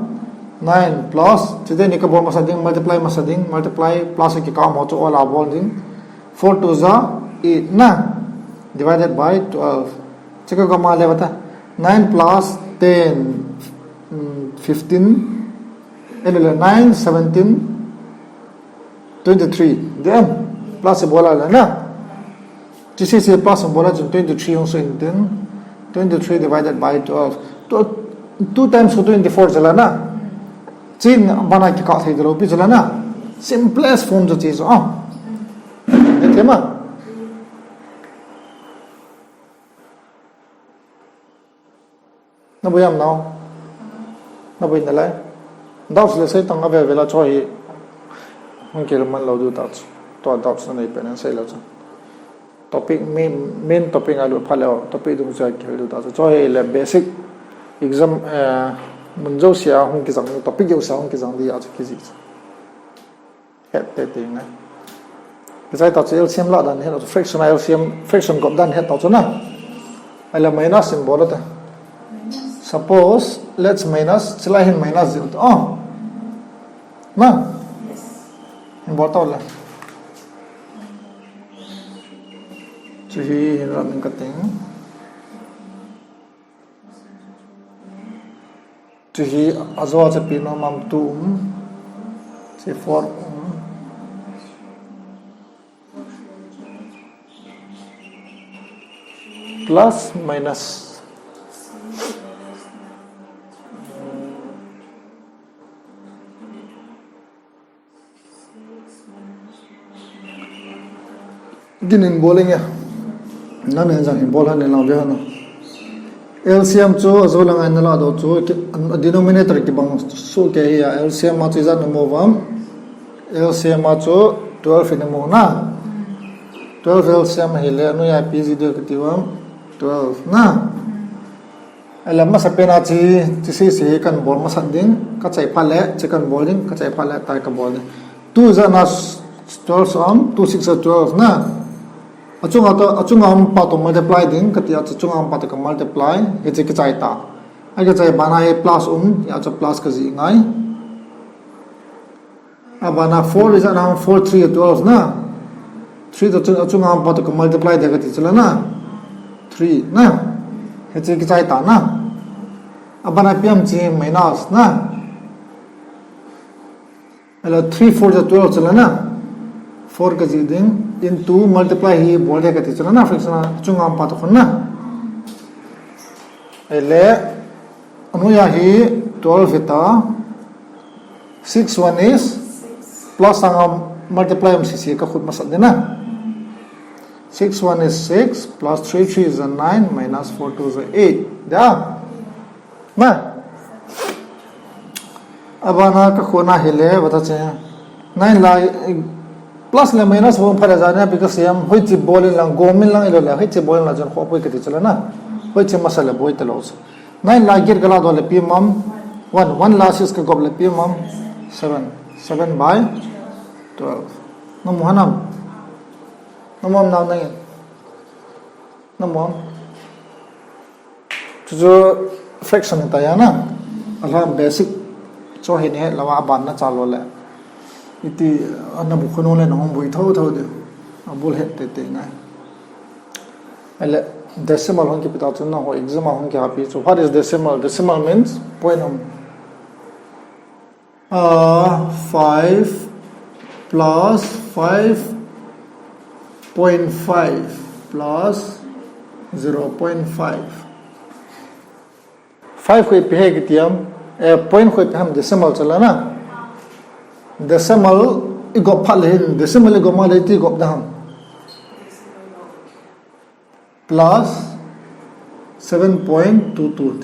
nine plus, hiche teni ka bol masa ding, multiply masa ding, multiply plus a kikah mo chu all a bol ding. Four two ja eight na, divided by twelve. Hiche ka gom a le bata, nine plus ten, mm, fifteen, eh, le, le, nine, seventeen, twenty-three. Then, plus bol a le na. Hiche sese plus bol a chun twenty-three hung so in tin, twenty-three divided by twelve. Two, two times ko twenty-four chu la na. Hiche abana kikah thei lou pi chu la na. Simplest form chu hiche chu a. Ni thei ma. Na boi am nao? Na boi nalai? Doubts le sei tang a vel vel a chu hi. Hung kile man lou diu ta chu. Tua doubts na nei pen in sei lou chu. Topic main, main topic a lut phat le topic dung chu kihil diu ta chu. Chu hi le basic exam, eh, mun jouse a hung kijang, topic jouse a hung kijang dia chu kijih chu. Het te te na. Kichai ta chu L C M la dan het ta chu, fraction a L C M, fraction gop dan het ta chu na. Ahile minus symbol ta. Suppose, let's minus, chulai hin minus ji u ta. Oh. Na? Symbol ta le. Chu hi hin ram in ka ting. Chu hi a jo a chu ipi na um ham, two um, hiche four um, plus minus. Gin in bol inge. Nang in jang in bol han in lang ve han. L C M chu ajo langa in la doh chu ki, a denominator kibang soh kei hi a, L C M a chu ijat na mu vam. L C M a chu twelve in na mu na. Twelve L C M hile, anoiya ipi ji ding kati vam. Twelve na. Ahile masa pen a hiche, hiche sese hi kan bol masat ding, ka chai phat le, hiche kan bol ding, ka chai phat le, tai ka bol ding. Two ijat na twelve um, two six a twelve na. Achunga toh, achunga um pa toh multiply ding, kati a chu achunga um pa toh ka multiply, hiche kichai ta. Ahi kichai bana hi plus um, hia chu plus ka jih ngai. Abana four ijat na ham, four three a twelve na. Three toh chu, achunga um pa toh ka multiply ding kati chu la na. Three na. Hiche kichai ta na. Abana ipi ham hiche minus na. Ahile three four ja twelve chu la na. Four ka jih ding. Into multiply hi bol ding kati chu la na. Fraction a achunga um pa toh khun na. Ahile, anoiya hi twelve hita, six one is, plus sanga multiply um sese ka khut masat ding na. Six one is six, plus three three is a nine, minus four two is a eight. Dia? Na? Abana ka khona hile, vata che. Nine la, plus le minus bol phat le jana, because yam, hoiche bol in lang, gom in lang ilo le, hoiche bol in lang chun khopoi kati chule na. Hoiche masa le boi talou chu. Nine la get kala do le pi mam, one, one la six ka gop le pi mam, seven, seven by twelve. Namu hanam? Namu ham nau nangin? Namu ham? Chuchu fraction ta ya na. Alam basic chu hin he lawa ban na chalo le. Iti ana bu khonung le nahung bui tho tho de. Abul het tete ngai. Ele decimal hung kipe ta chu naho exam a hung kihapi chu. What is decimal? Decimal means point um. Uh, five plus five point five plus zero point five. Five koi pe he kitiam, eh, point koi pe ham decimal chala na. Decimal i gop phat le hin, decimal i gop ma le iti gop da ham. Plus seven point two two.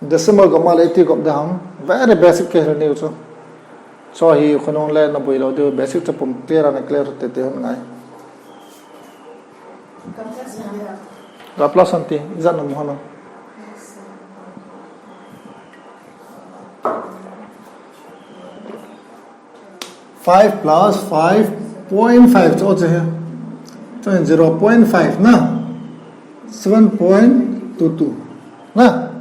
Decimal gop ma le iti gop da ham. Very basic ke ni chu. So hi khonung le na bui lo de basic chu pum clear na clear tete hon ngai. Ga plus anti, ijat namu ham? Five plus five point five chu chu he. Chu zero point five na. Seven point two two na.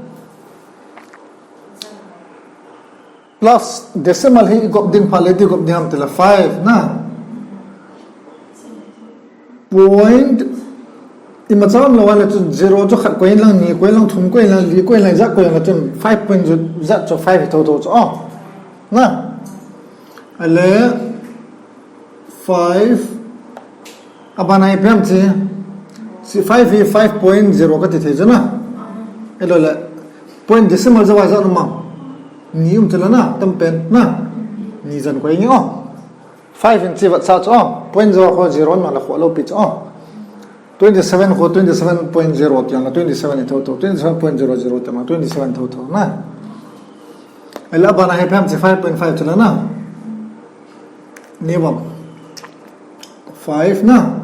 Plus decimal hi gop ding phat le iti gop ding ham tile five na. Point, ima cham lo le chun zero chu khat koi lang, ni koi lang, thum koi lang, li koi lang, ja koi lang chun five point zero chu five hi tho tho chu. Oh. Na. Ale five. Abana hi pem chi. Si five hi five point zero kati thei chu na. Elo le. Point decimal ja wa ja na ma. Ni um chu la na, tam pen na. Ni jan koi nge oh. Five in chi vat sa chu, oh, point zero kho zero na la kho lo pi chu, oh. Twenty seven kho twenty seven point zero tiang la twenty seven i tho tho, twenty seven point zero zero tiang la twenty seven tho tho na. Ela abana hi pem chi five point five chu la na. Ni bang. Five na.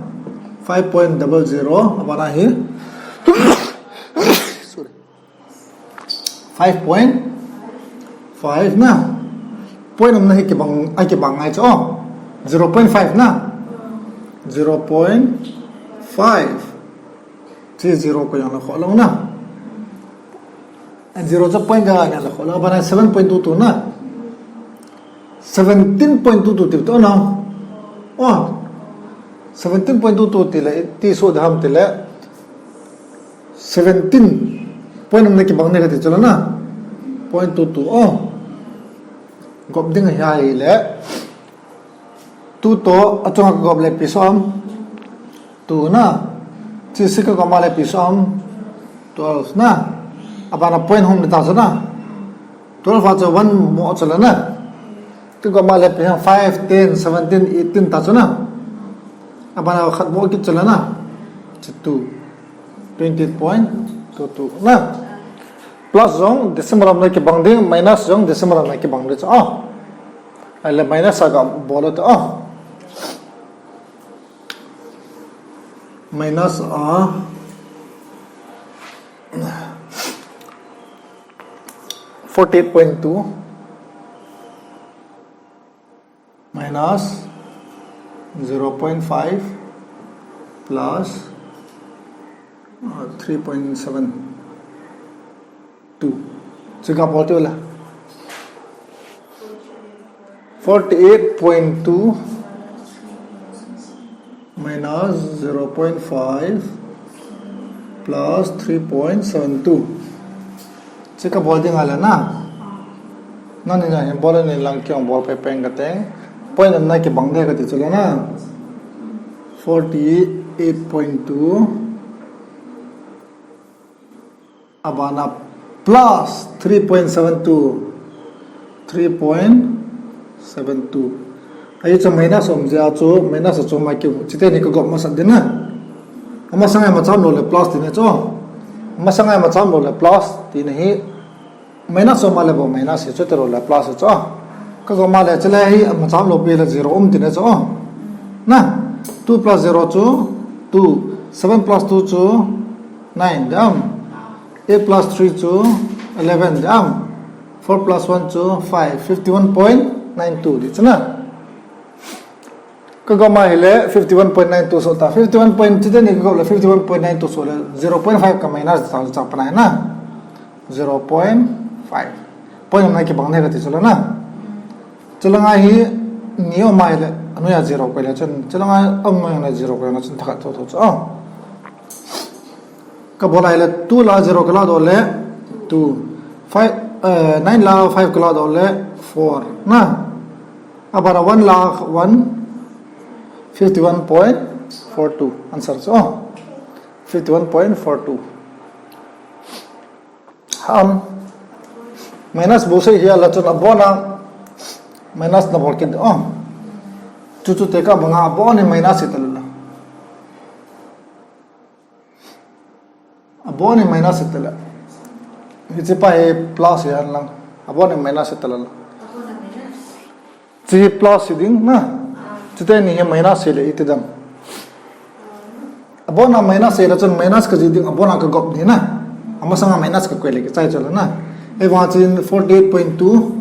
Five point double zero abana hi. Sorry. Five point five na. Point umna hi kibang, ai kibang ngai chu. Zero point five na. Zero point five. Chi zero ko yang la kho lo na. Zero chu point ga yang la kho lo. Abana seven point two two na. Seventeen point two two ti to na. Oh. Seventeen point two two ti le, ti so da ham ti le. Seventeen. Point umna kibang ne kati chu la na. Point two two. Oh. Gop ding hi le. Two to, achunga ka gop le pi som. Two na. Chi six ka gop ma le pi som. Twelve na. Abana point hung ta chu na. Twelve a chu one mo chu la na. Ka gop ma le pi five, ten, seventeen, eighteen ta chu na. Abana khat mo kit chu la na. Chi two. Twenty eight point two two na. Plus jong decimal umna kibang ding, minus jong decimal umna kibang ding chu. Ah. Ahile minus a ga bol u te. Ah. Minus a forty eight point two. Minus zero point five plus, uh, three point seven two. Chu ga bol te la. Forty eight point two minus zero point five plus three point seven two. Chu ka bol ding a le na. Nani na hin bol ni lang kei hung bol peng peng ka teng. Point na kibang de kati chu le na. Forty eight point two. Abana plus three point seven two. Three point seven two. Ahi chu minus um jeh a chu minus a chu ma keu. Chite ni ka gop masat ding na. Amasang a ima cham lou le plus ti na chu. Amasang a ima cham lou le plus ti na hi. Minus um a le bou minus hi chu, tiro le plus hi chu. Ka gom a le chule hi ama cham lou pi le zero um tina chu. Na, two plus zero chu two, seven plus two chu nine dam, eight plus three chu eleven dam, four plus one chu five, fifty one point nine two di chu na. Ka gom a hile fifty one point nine two so ta, fifty one point chite ni ka gom le fifty one point nine two so le zero point five ka minus ta, cha panai na. Zero point five. Point na kibang ne ka ti chu le na. Chulanga hi ni um a hile, anoiya zero koi le chun, chulanga um a hile zero koi na chun thakhat tho tho chu. Ka bol a hile two la zero ka la doh le two. Five, eh, nine la five ka la doh le four. Na. Abana one la one, fifty one point four two. Answer chu. Fifty one point four two. Ham. Minus bou sei hia la chun abona minus na bol kit. Oh. Chu chu te ka banga abona minus ita la. Abona minus ita la. Hiche pa hi plus hi han lang. Abona minus ita la. Chi plus hi ding na. Chite ni hi minus hi le iti dam. Abona minus hi la chun minus ka ji ding, abona ka gop ni na. Amasanga minus ka koi le kichai chu la na. Ei vang chin forty eight point two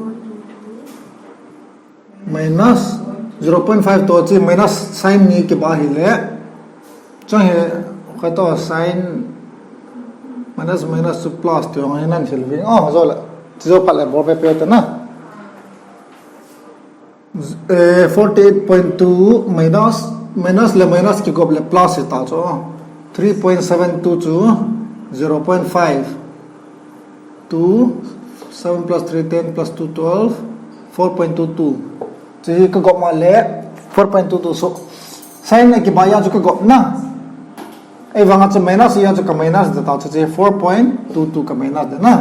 minus zero point five to chi minus sign ni kiba hi le. Chang hi ka to sign minus minus to plus to ang hi nan thil ving. Oh, zo la. Chi zo pat le bol pe pe ta na. Eh, forty eight point two minus, minus le minus kigop le plus hi ta chu. Three point seven two chu zero point five. Two, seven plus three, ten plus two, twelve, four point two two. Chu hi ka gop ma le four point two two so. Sign a kiba ya chu ka gop na. Ei vanga chu minus ya chu ka minus da ta chu, chu four point two two ka minus da na.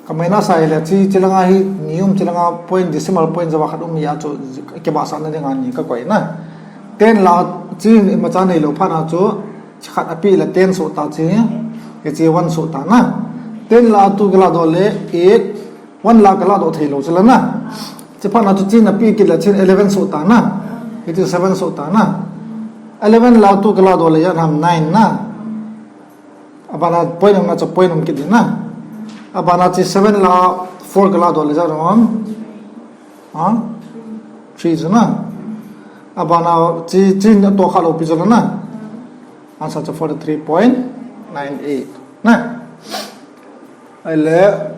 Ka minus a hile chi, chilanga hi ni um, chilanga point, decimal point java khat um ya chu, kibahsah na dinga ni ka koi na. Ten la chi ima cha nei lou phat na chu, chi khat api le ten so ta chi, hiche one so ta na. Ten la two ka la doh le eight, one la ka la doh thei lou chu la na. Chi phat na chu chin api kit le chin eleven so ta na. Hiche seven so ta na. Eleven la two ka la doh le ya nam nine na. Abana point um na chu point um kit na. Abana chi seven la four ka la doh le ja rom. Ha? Three chu na. Abana chi, chi na to kha lou pi chu na. Answer chu forty three point nine eight na. Ahile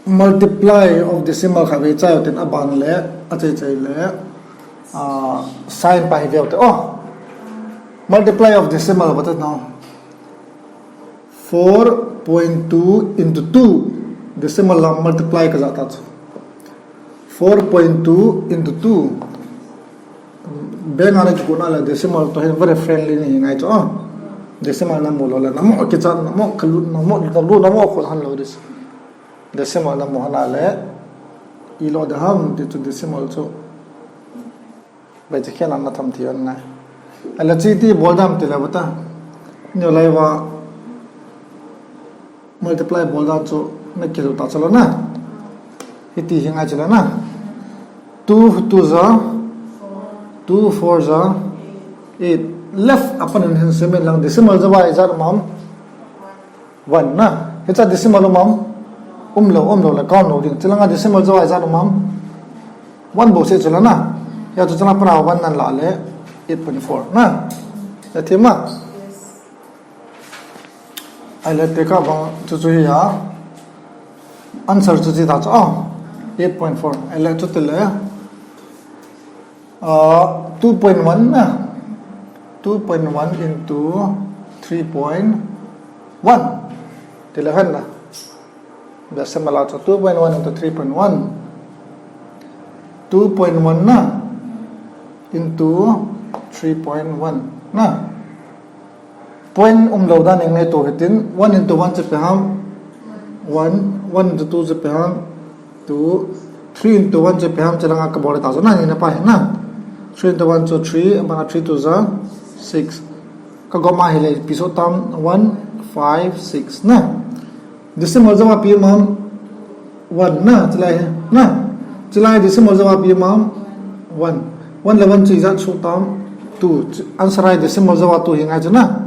multiply of decimal kha ve chai tin aban le, achai chai le, ah, sign pa hi ve te. Oh. Multiply of decimal, what is now? Four point two into two. Decimal la multiply ka ja ta chu. Four point two into two. Bang ana kikona la decimal to hi very friendly ni ngai chu. Oh. Decimal na mu lou la, na mu kicha, na mu kalu, na mu, na lu, na mu khol han lou dis. Decimal na mu hana le, i lo de ham ti chu decimal chu. Bai che khen an na tham ti an ngai. Ala chi ti bol dam ti la bata. Ni lai va multiply bol dan chu na kilu ta chu la na. Hiti hi ngai chu la na. Two two za, two four za, eight. Left apan hin semen lang decimal za bai za mam. One na. Hicha decimal um am? Um lou, um lou le count lou ding. Chilanga decimal jo ai ja um am? One bou se chula na. Ya chu changa pana one nan la le eight point four na. Ya thima. Ai le te ka bang chu chu hi ya. Answer chu chi ta chu. Oh. Eight point four. Ai le chu te le. Uh, two point one na. Two point one into three point one. Ti le hen na. Decimal a chu two point one into three point one. Two point one na. Into three point one na. Point um lou dan eng ngai to hitin, one into one chu pe ham, one, one into two chu pe ham, two, three into one chu pe ham, chilanga ka bol ta chu na, ni na pa hi na. Three into one chu three, abana three two za six. Ka gom a hi le pi so tam, one, five, six na. Decimal jawab pi mam one na, chulai hi, na. Chulai decimal jawab pi mam one. One le one chu ijat suh tam? Two. Answer a decimal jawab two hi ngai chu na.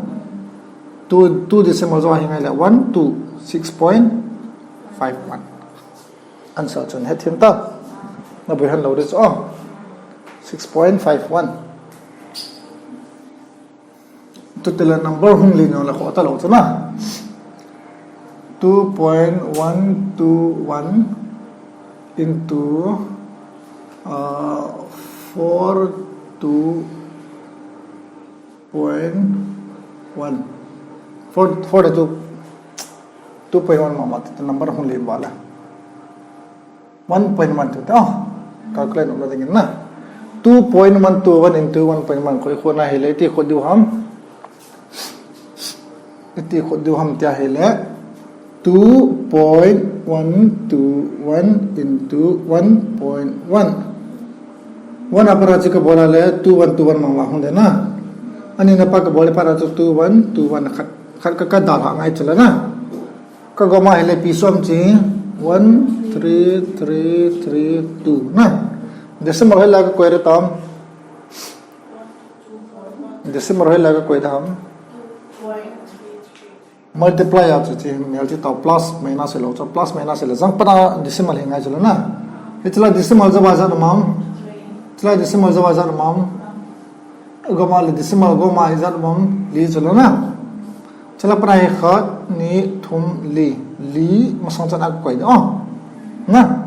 Two, two decimal jawab hi ngai le one, two, six point five one. Answer chun hethem ta. Na bui han lo ri chu, oh. Six point five one. Tu tila number hung li nyo la ko ta lo chu na. Two point one two one into, uh, four two point one. Four, four two, two point one mama, tu number hung li bala. One point one two ta, oh, calculate nop la dingin na. Two point one two one into one point one, koi khona hile, iti khot diu ham. Iti khot diu ham tia hile. Two point one two one into one point one. One a para chu ka bola le two one two one mama hung de na. Ani na pa ka bol le para chu two one two one khat, khat ka, ka dal ha ngai chu la na. Ka gom a hile pi som chi one three three three two na. Decimal hoi la ka koi re tam. Decimal hoi la ka koi dam. Multiply a chu chi mel chi tau plus minus lo chu plus minus le jang pana decimal hi ngai chu la na. Hi chu la decimal jawab jat mam. Chu la decimal jawab jat mam. Gom a le decimal gom a hi jat mam li chu la na. Chu la pana hi khat, ni, thum, li. Li masang chan a koi de. Oh. Na.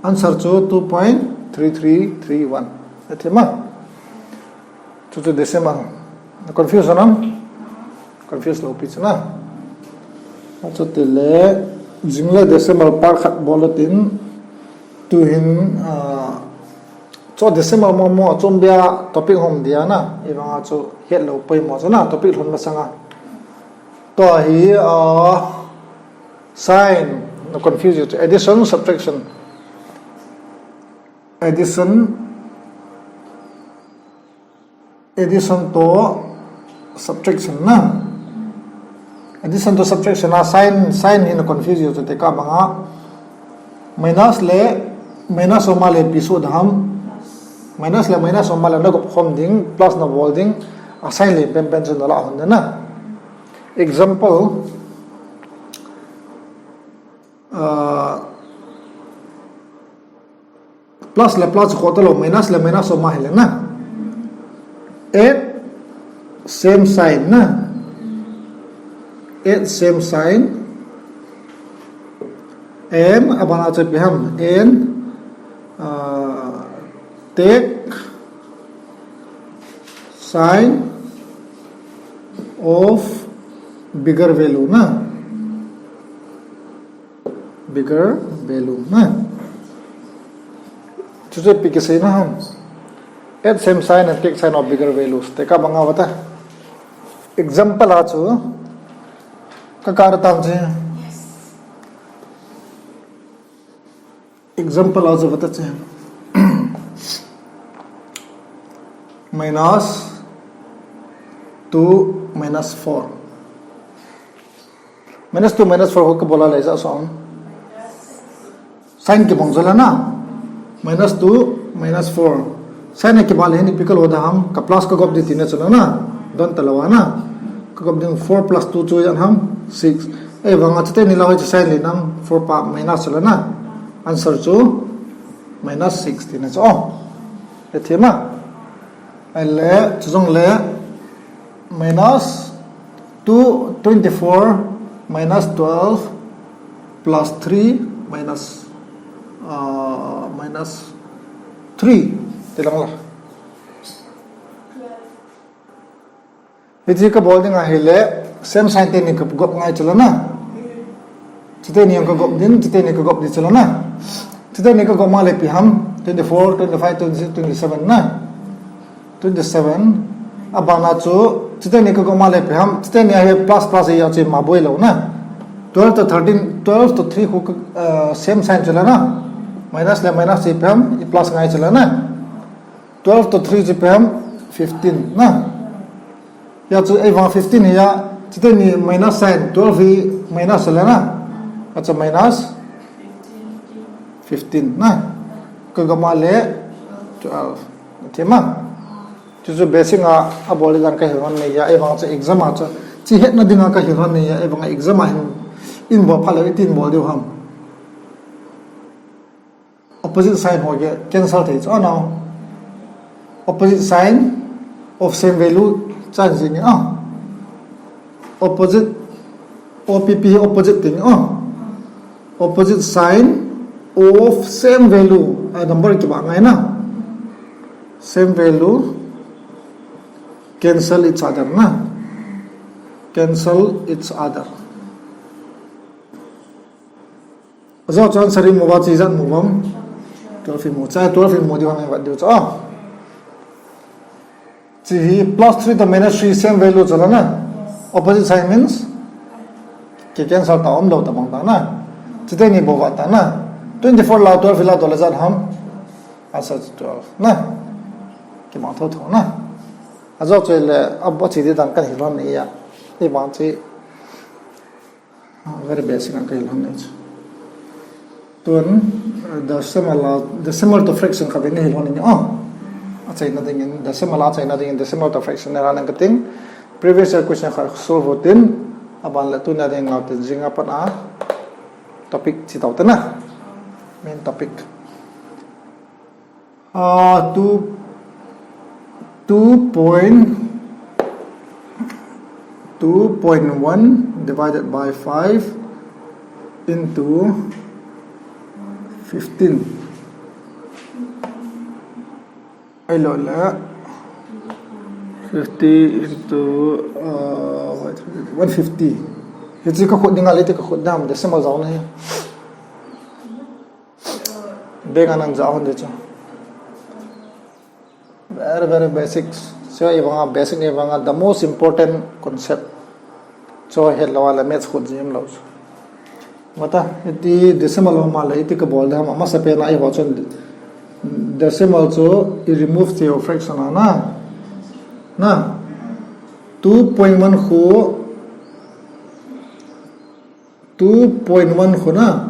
Answer chu two point three three three one. Hethem a. Chu chu decimal. Confuse nam? Confuse lo pi chu na. Chu tile, jing le decimal part khat bol tin, tu hin, ah, chu decimal mo mo, chu bia topic hom dia na, i vanga chu het lo poi mo chu na, topic lhon masanga. To hi, ah, sign, na confuse you chu. Addition, subtraction. Addition, addition to subtraction na. Addition to subtraction a sign, sign hi na confuse you chu te ka banga. Minus le minus oma le pi su dam. Minus le minus oma le na gop khom ding, plus na bol ding. A sign le pen pen chu na la hon na. Example, uh, plus le plus khota lo, minus le minus oma hile na. Add same sign na. Add same sign. And abana chu ipi ham. And, uh, take sign of bigger value na. Bigger value na. Chu chu ipi kisei na ham. Add same sign and take sign of bigger values. Te ka banga vata. Example a chu. Ka kar tam chu. Example a chu vata chu. Minus two minus four. Minus two minus four ho ka bola le ja som. Sign kibang jala na. Minus two, minus four. Sign a kibang le hin ipi ka lo da ham, ka plus ka gop di tina chala na. Don talawa na. Ka gop ding four plus two chu jan ham, six. Ei vanga chate ni la hoi chu sign le nam four pa minus chala na. Answer chu minus six tina chu. Oh. Hethem a. Ahile, chu jong le, minus two, twenty-four minus twelve plus three minus, uh, minus three. Tilang la. Hiche ka bol ding ahile, same sign teni ka gop ngai chala na. Chuteni ka gop din, chuteni ka gop di chala na. Chuteni ka gop ma le ipi ham, twenty-four, twenty-five, twenty-six, twenty-seven na. Twenty-seven. Abana chu, chuteni ka gop ma le ipi ham, chuteni ahi plus plus ya chu ma boi lo na. Twelve to thirteen, twelve to three khu, uh, same sign chala na. Minus le minus ipi ham, i plus ngai chala na. Twelve to three chu ipi ham, fifteen na. Ya chu ei vang fifteen hi ya, Chuteni minus sign, twelve hi minus le na. Acha minus fifteen na. Kagama le twelve. Thima. Chuchu basic a abol dan kahil hon nei ya, eivang chu exam a chu. Chi hetna dinga kahil hon nei ya, eivang exam a hin in bol pha le itin bol diu ham. Opposite sign ho ke cancel thei chu ano. Opposite sign of same value chan jing a. Opposite, O P P opposite thing a. Opposite sign of same value. A number kibah ngai na. Same value cancel each other na. Cancel each other. Ajo chu answer imu va chi ijat mu vam. Twelve imu cha, twelve imu diu hang vat diu cha. Chi hi plus three to minus three same value chala na. Opposite sign means ke cancel ta, umlou ta bang ta na. Chuteni bou va ta na. Twenty-four la twelve la doh le ijat ham. Answer twelve na. Kibang thotho na. Ajo chu le abol chi di dan kahil hon nei ya. Eivang chi Ah, very basic a kahil hon nei chu. Tun, eh, decimal a, decimal to fraction khat vei nei hil hon nei. Oh. Achaina dingin, decimal a achaina dingin, decimal to fraction nei hon nei kating. Previous year question khat solve utin, aban le tunia ding ngau tin jing a pat a topic chi tau te na. Main topic. Ah, two, two point, two point one divided by five into fifteen. Ahilou le, fifty into, uh, one fifty. Hiche kakhut ding a le, iti kakhut dam, decimal jao na hi. Bang a nang jao hon de chu. Very, very basic. So, eivang a basic, eivang a the most important concept. Chu hetlou a le maths khut jim lou chu. Mata, iti decimal ho ma le, iti kabol dam, amasapen a eiho chun decimal chu i remove thei u fraction a na. Na. Two point one khu Two point one khu na.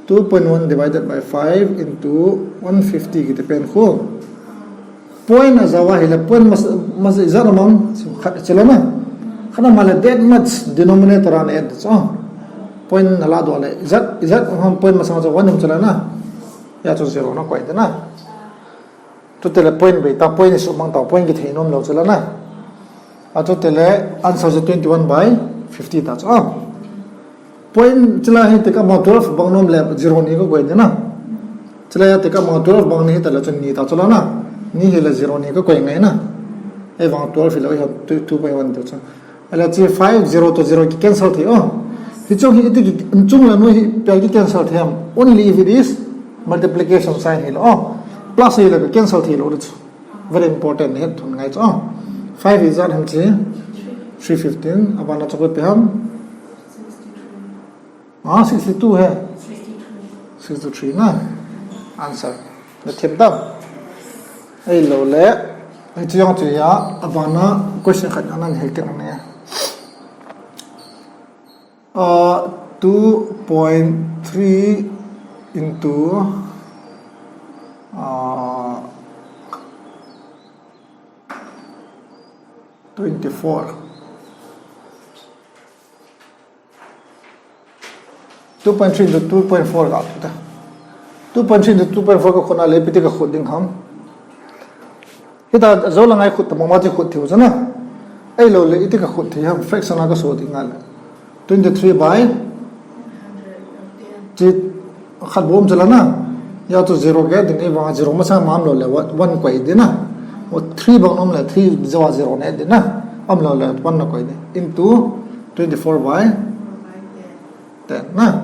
Two point one divided by five into one fifty kiti pen khu. Point a jao a hile point mas, mas ijat a mang khat chala na. Khat a ma le that much denominator a na add chu. Point a la doh le ijat, ijat a point masang chu one um chala na. Hia chu zero na koi de na. Chutile point bei ta, point isuh mang ta, point kithei nom lou chala na. A chutile answer chu twenty-one by fifty ta chu. Ah. Point chila hi tika ma twelve bang nom le zero ni kakoi de na. Chila ya tika ma twelve bang ni hi ta le chun ni ta chala na. Ni hi le zero ni kakoi ngai na. Eivang twelve hi le hi two, two point one ta chu. Ahile chu five zero to zero ki cancel thei o. Hichu hi iti ki chung le noi hi pia ki cancel thei ham. Only if it is multiplication sign hi le o. Plus hi le ki cancel thei lou le chu. Very important het thun ngai chu o. Five ijat ham chi. Three fifteen. Abana chu koi pe ham. Ah, sixty-two he. Sixty-three na. Answer. Na thim tam. Ahilou le. Hichu jong chu ya. Abana question khat anan hel kit nge. Uh, two point three into, uh, twenty-four. Two point three into two point four ka ta. Two point three into two point four kakhut na le iti kakhut ding ham. Hita jou la ngai khut ta mama chi khut thei u chu na. Ahilou le iti kakhut thei ham, fraction a kaso ding ngai le. Twenty-three by chi khat bou um chala na. Ya chu zero ke ding, eivang zero masang ma umlou le one, one koi ding na. O three bang um le three jou a zero ne ding na. Umlou le one na koi ding. Into twenty-four by ten na.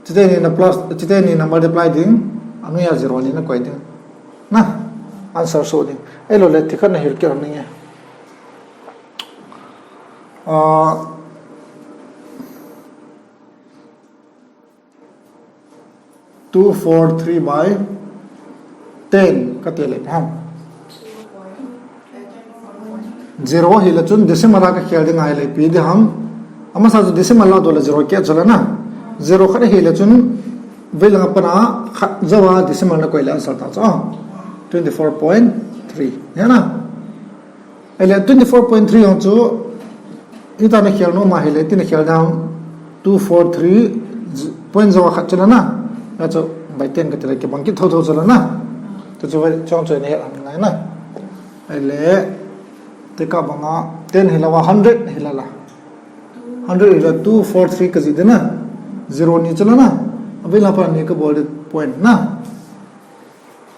Chuteni na plus, chuteni na multiply ding. Anu ya zero ni na koi ding. Na. Answer so ding. Ahilou le thikhat na hil kit nge. Ah, two four three by ten kati le ham. Zero hile chun decimal a ka khel ding ahile ipi ding ham. Amasa chu decimal la doh le zero keh chu la na. Zero khat ahile chun vei langa pana khat jouva decimal na koi le answer ta chu. Twenty four point three. He na. Ahile twenty four point three jong chu, ita na khel nom ahile, iti na khel ding ham, two four three point zero khat chu la na. Na chu by ten ka ti le kibang kit thotho chu la na. Tu chu vai chong chu na he ham ngai na. Ahile, tekah banga ten hilou a hundred hila la. Hundred hila two four three ka jih ding na. Zero ni chu la na. Avei langa pana ni ka bol ding point na.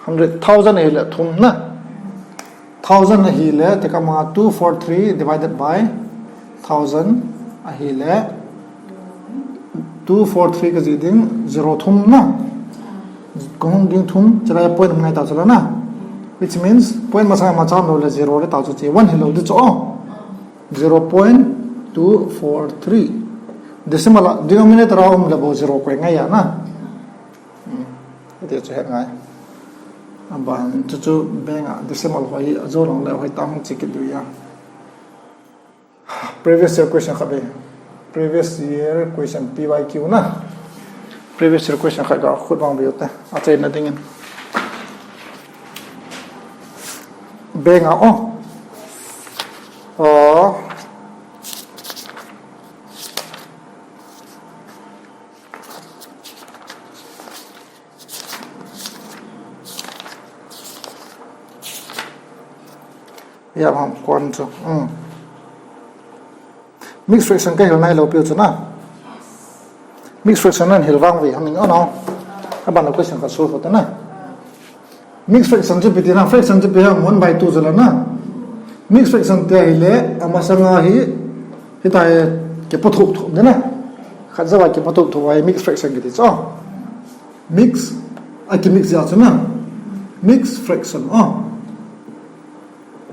Hundred, thousand ahile thum na. Thousand ahile, tekah ma two four three divided by thousand ahile, two four three ka jih ding, zero thum na. Kahung ding thum, chulai point ngai ta chu la na. Which means, point masang ma cham lou le zero le ta chu chi, one hilou ding chu. Zero point two four three. Decimal a, denominator a um le bou zero koi ngai a na. Hmm. Hiti chu het ngai. Aban chu chu bank a decimal hoi a jo long le hoi tam chi kit diu a. Previous year question khat ve. Previous year question P Y Q na. Previous year question khat ga khut vang ve u te. Achaina dingin. Bank a o. O. Ya, ham, kon chu. Hmm. Mixed fraction ka hil nai lou piu chu na. Mixed fraction nan hil vang ve ham in, oh no. Aban question ka solve ta na. Mixed fraction chu ipi ti na, fraction chu ipi ham, one by two chu la na. Mixed fraction ti ahile, amasanga hi, hitia hi kipa thop thop ding na. Khat jouva kipa thop thop a hi mixed fraction kiti chu. Mix, a kimix jeh chu na. Mixed fraction, oh.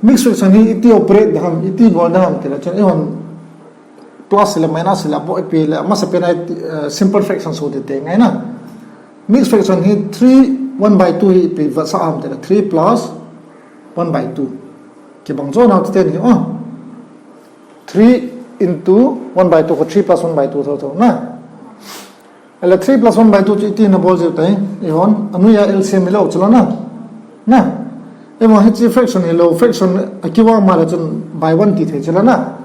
Mixed fraction hi iti operate ding ham, iti bol ding ham ti le chun, eihon plus le minus le bol ipi le, amasa pen a, eh, simple fraction so te te ngai na. Mixed fraction hi three, one by two hi ipi vetsah ham ti le, three plus one by two. Kibang jo na te ni, oh. Three into one by two ko three plus one by two tho tho na. Ahile three plus one by two chu iti na bol jiu tai, eihon, anoi a L C M hilou chu la na. Na. Eihon hiche fraction hilou, fraction a kivang ma le chun by one ti thei chu la na.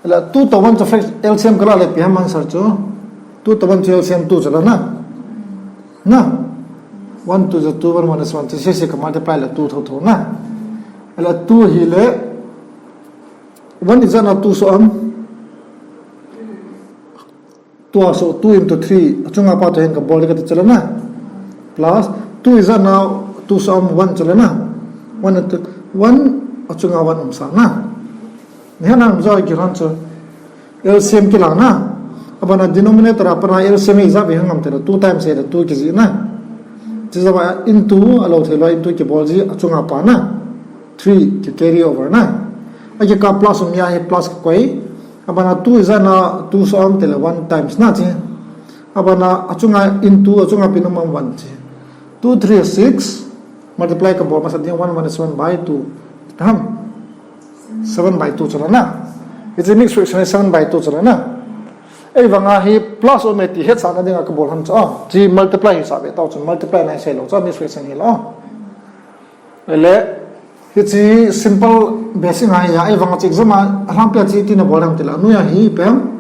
Ahile two to one chu frac-, L C M ka la le ipi ham answer chu. Two to one chu L C M two chu la na. Na. One two is two, one one is one, chu sese ka multiply le two tho tho na. Ahile two hile, one ijat na two so am. Two a so two into three, achunga pa to hin ka bol ding kati chu la na. Plus two ijat na two so am one chu la na. One into one, achunga one um sa na. Ni hana um jo ki ran chu. L C M kila na. Abana denominator a pana L C M ijat ve ngam te la, two times a le two kiji na. Chi jat a into a lou thei lou into kibol ji achunga pa na. Three ki carry over na. Aki ka plus um ya hi plus ka koi. Abana two ijat na two so am te le one times na chi. Abana achunga into achunga pen um am one chi. Two three six, multiply ka bol masa ding one one is one by two. Tam. Seven by two chu la na. Hiche mixed fraction seven by two chu la na. Eivang a hi plus um e ti hetsah na ding a ka bol ham chu. Chi multiply hi sa ve tao chu multiply na sei lou chu mixed fraction hi la. Ahile, hiche simple basic ngai a, eivang a chu exam a, alhangpi a chu iti na bol ham ti le, anoi a hi ipi ham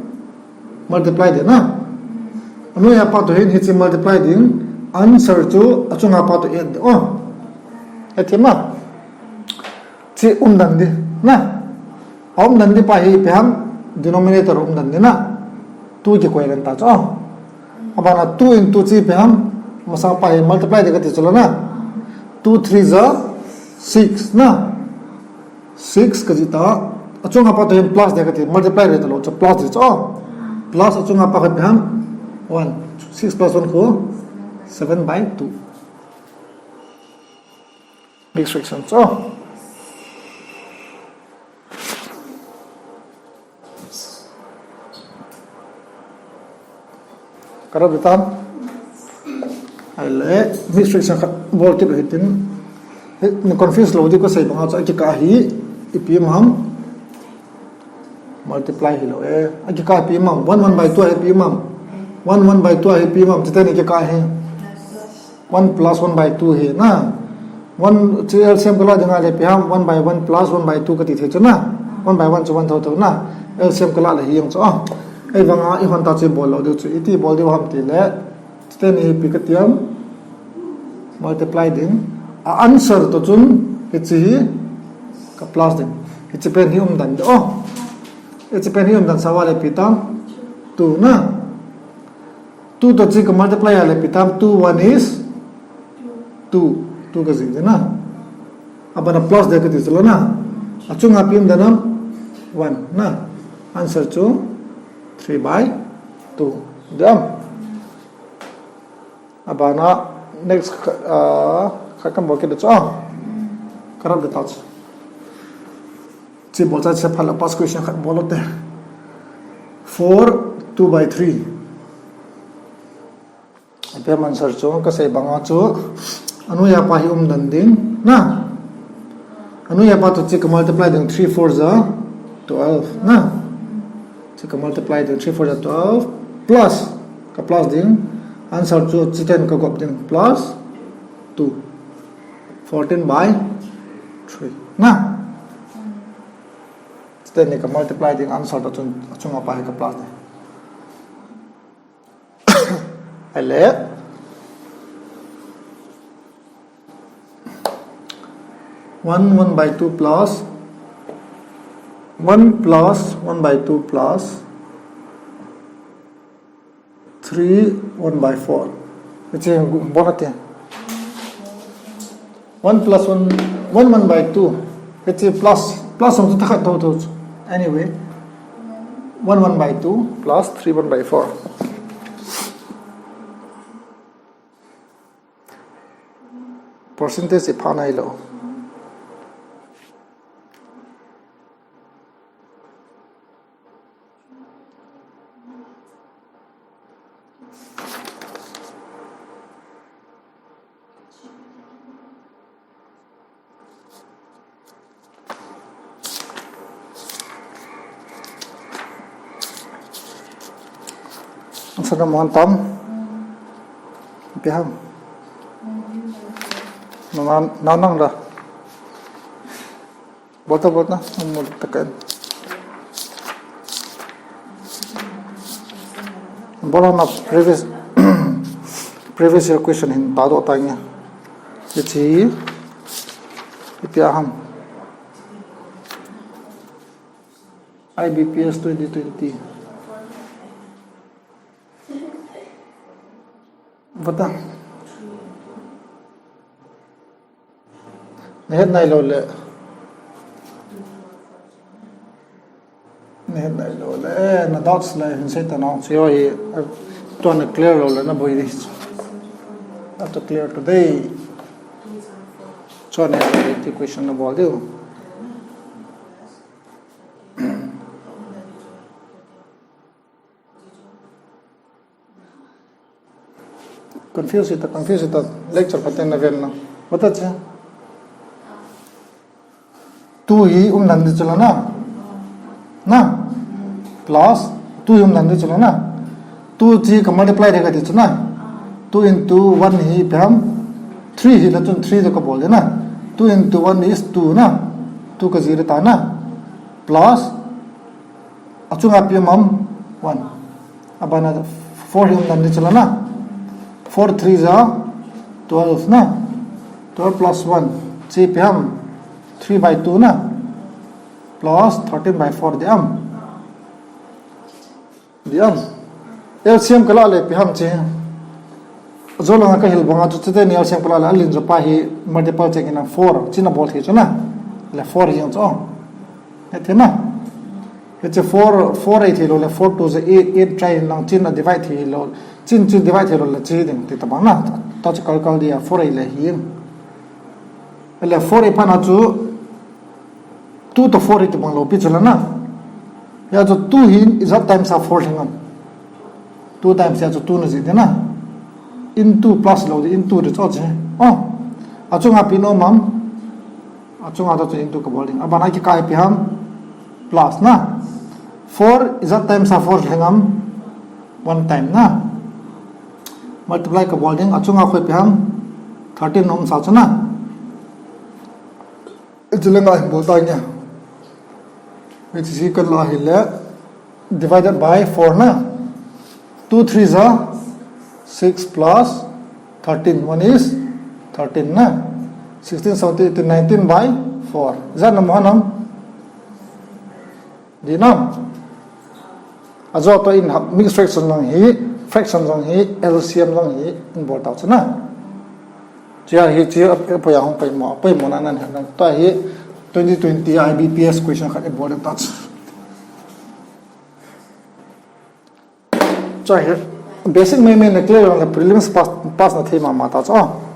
multiply ding na. Anoi a pa to hin hiche multiply ding, answer chu achunga pa to add ding. Oh. Add hi ma. Chi um dan ding na. A um dan ding pa hi ipi ham, denominator um dan ding na. Two kikoi dan ta chu. Abana two into chi ipi ham, masa pa hi multiply ding kati chu la na. Two three ja six na. Six kaji ta. Achunga pa to hin plus ding kati, multiply ding ta lou chu plus ding chu. Plus achunga pa ipi ham, one. Six plus one ko seven by two. Mixed fraction chu. Ka rap ding tam. Ahile, mixed fraction khat bol kit u hitin. Hi, na confuse lou ding ka sei banga chu, aki ka hi. Ipi um ham? Multiply hilou e. Akikah ipi um ham? One one by two a ipi um ham? One one by two a ipi um ham? Chuteni kikah hi. One plus one by two hi na. One chu L C M kalah ding ahile ipi ham? One by one plus one by two kati thei chu na. One by one chu one thotho na. L C M kalah le hi jong chu a. Ahivanga ihon tah chu ibol lou diu chu. Iti bol diu ham tile. Chuteni hi ipi kati ham? Multiply ding. A answer toh chun hiche hi ka plus ding. Hiche pen hi umdan ding. Oh. Hiche pen hi umdan sa uva le ipi tam? Two na. Two toh hiche ka multiply a le ipi tam? Two one is two. Two kajih ding na. Abana plus ding kati chu la na. Achunga ipi umdan ham? One na. Answer chu three by two. Dam. Abana next, ah, khat kan bol kit ding chu. Ah. Ka rap ding tah chu. Hiche bol chai chai phat le past question khat bol u te. Four, two by three. Ipi ham answer chu, kasei banga chu, anoiya pa hi umdan ding, na. Anoiya pa toh hiche ka multiply ding, three four ja twelve, na. Hiche ka multiply ding, three four ja twelve, plus, ka plus ding, answer chu hiche ten ka gop ding, plus two, fourteen by three, na. Hiche ten hi ka multiply ding, answer toh chun, achunga pa hi ka plus ding. Ahile, one, one by two plus, one plus one by two plus three, one by four. Hiche bol nate. One plus one, one, one by two. Hiche plus, plus jong chu thakhat thotho chu. Anyway, one, one by two plus three, one by four. Percentage iphah nailou. Answer na mo tam. Ipi ham? Na, na, na nang da. Bol ta, bol ta, um, bol ta kan. Bol na previous, previous year question hin ta doh ta nge. Hiche, ipi ham. I B P S twenty twenty. Vata. Na het nailou le. Na het nailou le. Eh, na doubts le hin sei ta nang. Chu hi, eh, tua na clear lou le na boi di. Have to clear today. Chuan na het nailou le ti question na bol diu. Confuse ta, confuse ta, lecture phaten na ven na. Vata che. Two hi umdan di chu la na. Na. Plus two hi umdan di chu la na. Two chu ka multiply ding kati chu na. Two into one hi ipi ham. Three hi la chun three toh ka bol ding na. Two into one is two na. Two kajih ding ta na. Plus Achunga ipi um ham? One. Abana four hi umdan di chu la na. Four three ja twelve na. Twelve plus one. Chu ipi ham? Three by two na. Plus thirteen by four di am. Di am. L C M ka la le ipi ham chu. Jolanga ka hil banga chu chuteni L C M ka la le alin jo pa hi multiple check in a four. Chu na bol thei chu na. Le four hi jong chu. Hethei na. Hiche four, four eight hilou le, four two ja eight, eight try in lang chin a divide hilou. Chin chin divide hilou le chi ding ti tabang na. Ta chu kal kal dia four eight le hi. Le four eight pana chu two to four eight bang lou pi chu la na. Ya chu two hi ijat times a four lhing am. Two times ya chu two na ji de na. Into plus lou di into di chu chi. Oh. Achunga ipi um am. Achunga to chu into kabol ding. Abana kikai ipi ham? Plus na. Four ijat times a four lhengam? One time na. Multiply kabol ding. Achunga koi ipi ham? Thirteen umsa chu na. Ichi le nga hin bol ta nge. Ichi si kan la hi le divided by four na. Two threes are six plus thirteen. One is thirteen na. Sixteen, seventeen, eighteen, nineteen by four. Ijat na mo hanam? Di nam? Ajo to in ha-, mixed fraction jong hi, fraction jong hi, L C M jong hi, in bol tau chu na. Chia hi, chia, a, a, poimo, poimo na nan ha. To hi twenty twenty I B P S question khat in bol tau chu. Chia hi, basic mai mai na clear le prelims pass, pass na thei mama ta chu.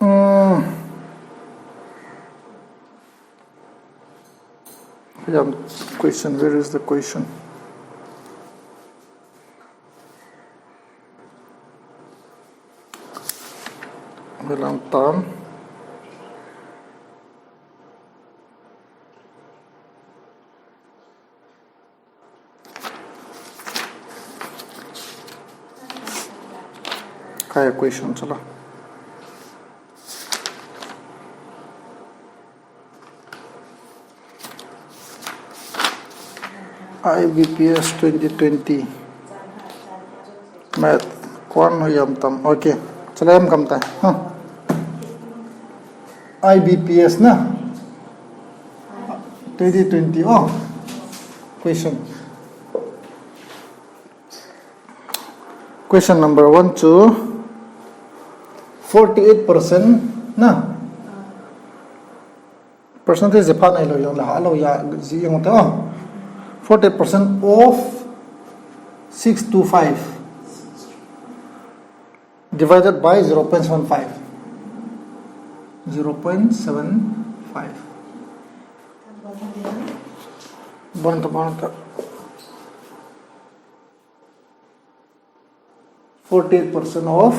Hmm. Hiam question, where is the question? Hilam tam. Kaya question chu la. I B P S twenty twenty. Math. Kwan ho hiam tam. Okay. Chala hiam kam ta. Huh. I B P S na. Twenty twenty. Oh. Question. Question number one chu forty-eight percent na. Percentage je phat nai lou jong le ha lou ya ji jong ta. Forty percent of six two five divided by zero point seven five. Zero point seven five. Bon ta, bon ta. Forty-eight percent of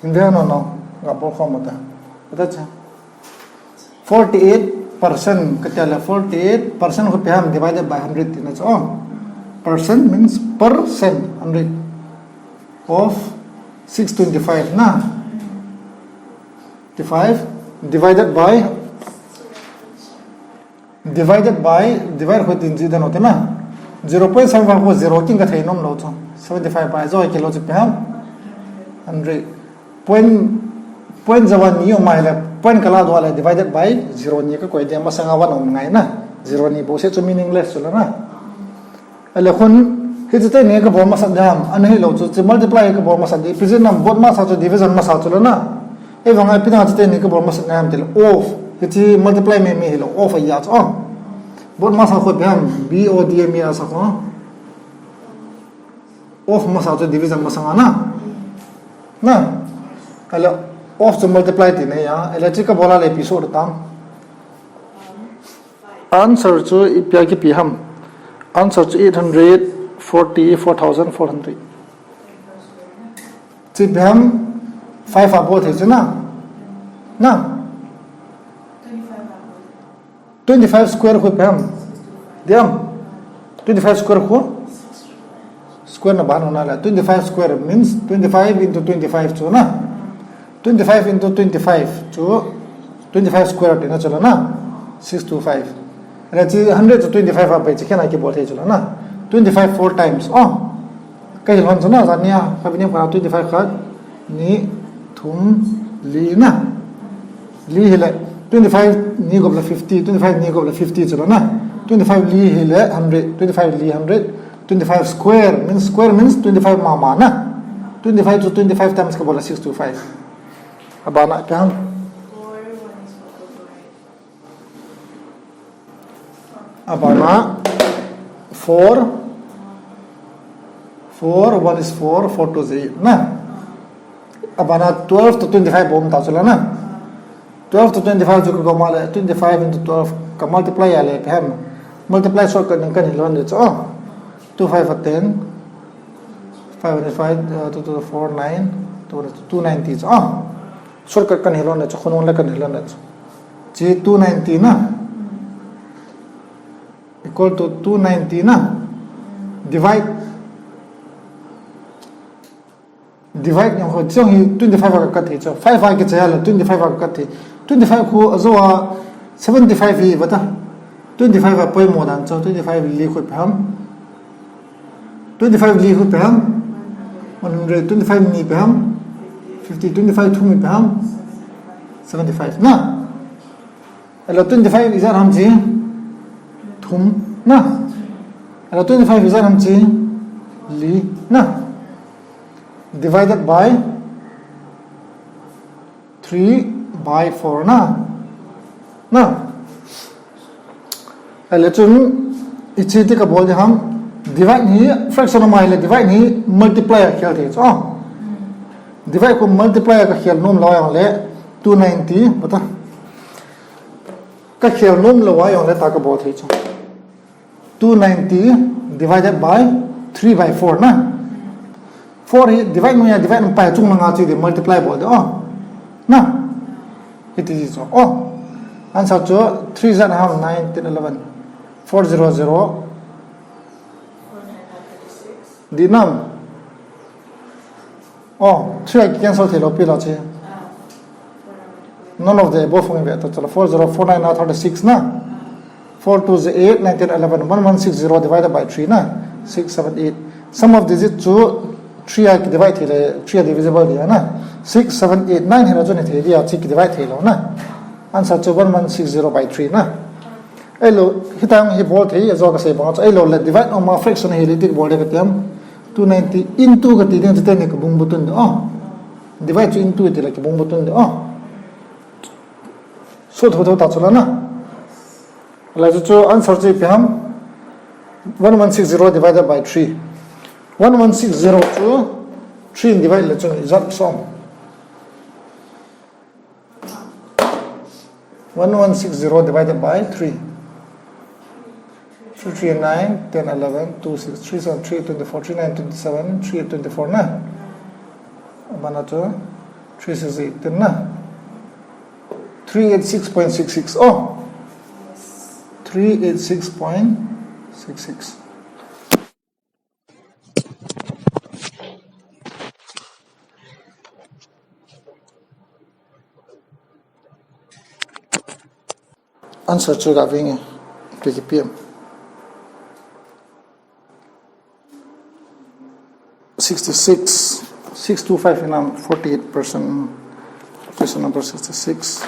India no, no, ga bol khom ta. Kata cha. Forty-eight percent, kata la forty-eight percent ko pe ham divided by hundred tina cha. Oh. Percent means percent, hundred of six twenty-five na. Twenty-five divided by Divided by, divide ho tin ji dan hote na. Zero point seven five ko zero kin ka thei nom lou chu. Seventy-five by zo kilo chu pe ham? Hundred. Point, point zawan ni o mai le, point kala do le divided by zero ni ka koi dia masanga one om ngai na. Zero ni bo se chu meaningless chu la na. Ale khun, hichi teni ka bol masat dam, ana hilou chu, chi multiply ka bol masat di, ipi jeh ham, bot masa chu division masa chu la na. Ei vang a ipi na chi teni ka bol masat dam til, of, hichi multiply me me hilou, of a ya chu, oh. Bot masa kho ipi ham, B O D M E asa kho. Of masa chu division masanga na. Na. Ale, of chu multiply ti na ya, ale chi ka bol a le ipi so tam. Answer chu ipi a kipe ham. Answer chu eight hundred forty-four thousand four hundred. Chi ipi ham five a bol thei chu na. Na. Twenty-five square ko ipi ham. Diam. Twenty-five square ko. Square na ban na la. Twenty-five square means twenty-five into twenty-five chu na. Twenty-five into twenty-five chu twenty-five square tina chu la na, six two five. Re chi hundred chu twenty-five a pai chi khen a kibol thei chu la na. Twenty-five four times. Oh. Ka hilhon chu na, jan nia, ka bini ka twenty-five khat, ni, thum, li na. Li hile, twenty-five ni gop la fifty, twenty-five ni gop la fifty chu la na. Twenty-five li hile, hundred, twenty-five li hundred, twenty-five square, means square means twenty-five mama na. Twenty-five chu twenty-five times ka bol la six two five. Abana ipi ham. Abana four, four, one is four, four two is eight na. Abana twelve to twenty-five bol ta chu la na. Twelve to twenty-five chu ka gom a le, twenty-five into twelve ka multiply a le ipi ham. Multiply shortcut ning kan hilhon de chu. Oh. Two five are ten, five one is five, uh, two two four, nine, Two ninety chu, ah, shortcut kan hilou na chu, khonung le kan hilou na chu. Chi two ninety na. Equal to two ninety na. Divide. Divide nung ho, chong hi twenty-five a ka cut hi chu. Five a kichai le twenty-five a ka cut hi. Twenty-five khu ajo a seventy-five hi bata. Twenty-five a poimo dan chu, twenty-five li khu peham. Twenty-five li khu peham. One hundred, twenty-five ni peham. Fifty, twenty-five thum ni peham. Seventy-five na. Ela twenty-five ijat ham chi? Thum na. Ela twenty-five ijat ham chi? Li na. Divided by three by four na. Na. Ela chun ichi ti ka bol di ham. Divide hi fraction a mai le divide hi multiply a khel thei chu. Divide khu multiply a ka khel nom lou jong le two ninety bata. Ka khel nom lou a jong le ta ka bol thei chu. Two ninety divided by three by four na. Four hi divide nung a, divide nung pai chung nanga chi di multiply bol di, oh. Na. Hiti chu, oh. Answer chu three zero ham, nine, ten, eleven. Four zero zero. Di nam. Oh, three a cancel thei lou pi lou chi. None of the above ngai ve ta chala. Four zero four nine na thirty-six na. Four two eight, nine, ten, eleven, one one six zero divided by three na. Six, seven, eight. Sum of digit chu three a ki divide thei le, three a divisible dia na. Six, seven, eight, nine hi la chu ni thei dia, chi ki divide thei lou na. Answer chu one one six zero by three na. Ahilou, hitang hi bol thei, ajo ka sei bang chu, ahilou le divide nung ma fraction hi le tik bol de ka tiam. Two ninety into ka ti ding chu ten hi ka bung bu tun de, oh. Divide chu into ti le ka bung bu tun de, oh. So tho tho ta chu la na. La chu chu answer chu ipi ham. One one six zero divided by three. One one six zero chu three in divide le chu ijat som. One one six zero divided by three. Three three nine, ten, eleven, two six, three seven, three twenty-four, three nine twenty-seven, three eight twenty-four na. Abana chu three six eight, ten na. Three eight six point six six. Oh. Three eight six point six six. Answer chu ga vinge. P K P M. Sixty-six. Six two five in forty-eight percent. Question number sixty-six.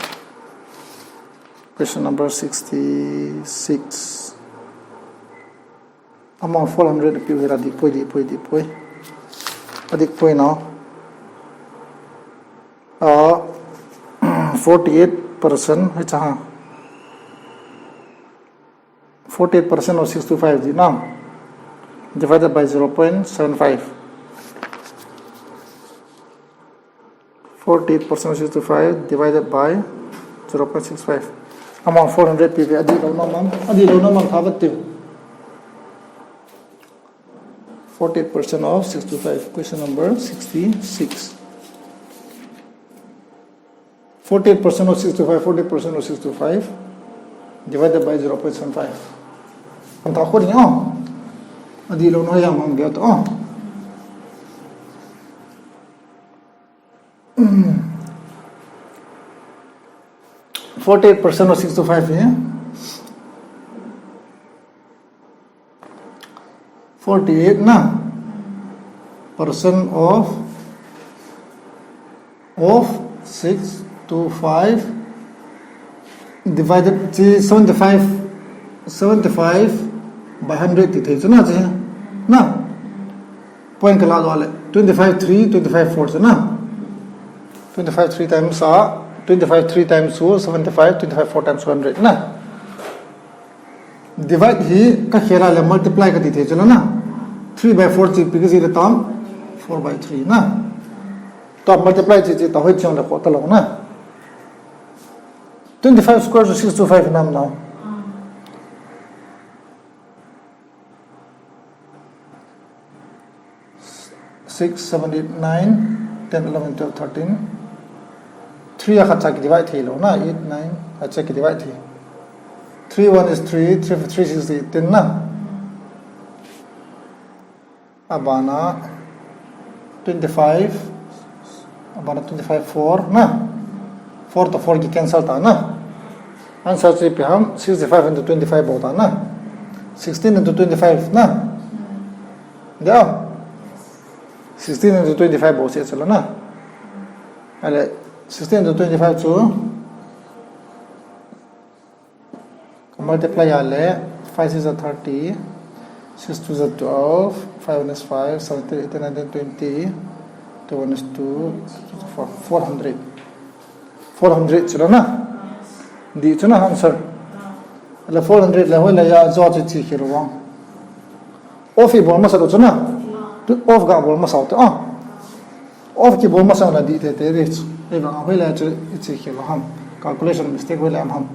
Question number sixty-six. Amount four hundred apiu hira, dipoi, dipoi, dipoi. Adipoi now. Uh, forty-eight percent, hicha ha. Forty-eight percent of six two five di na. Divided by zero point seven five. Forty-eight percent of six two five divided by zero point six five. Amount four hundred P V. Adih lou na man. Adih lou na man kha vat tiu. Forty-eight percent of six two five. Question number sixty-six. Forty-eight percent of six two five, forty-eight percent of six two five divided by zero point seven five. Kan ta ko ni, oh. Adih lou na ya mang dia to, oh. Forty-eight percent of six two five, eh? Forty-eight na percent of, of six two five divided chi seventy-five, seventy-five by hundred ti thei chu na chi na. Point ka la doh le, twenty-five three, twenty-five four chu na. Twenty-five three times a, twenty-five three times two, seventy-five, twenty-five four times two hundred na. Divide hi ka khel a le multiply ka ti thei chu la na. Three by four chi pi ka ji le tam, four by three na. To multiply chi chi ta hoi chiang le ko ta lo na. Twenty-five square chu six two five nam na. Six, seven, eight, nine. ten, eleven, twelve, thirteen. Three a khat cha kidivide thei lou na, eight, nine, a cha kidivide thei. Three one is three, three three six is ten na. Abana twenty-five, abana twenty-five four na. Four to four kicancel ta na. Answer chu ipi ham, sixty-five into twenty-five bol ta na. Sixteen into twenty-five na. Dia. Sixteen into twenty-five bol se chalo na. Ale, sixteen into twenty-five chu ka multiply a le, five six are thirty, six two are twelve, five one is five, seven three eight nine ten twenty, two one is two, four, four hundred. Four hundred chalo na. Di chu na answer. Ale four hundred le hoilai a jo chu chi khel vang. Of ibol masa lou chu na. Tu of ga bol masa te a. Of kibol masa na di te te re chu. Ei vang a hoilai chu i chi khel ham. Calculation mistake hoilai am ham.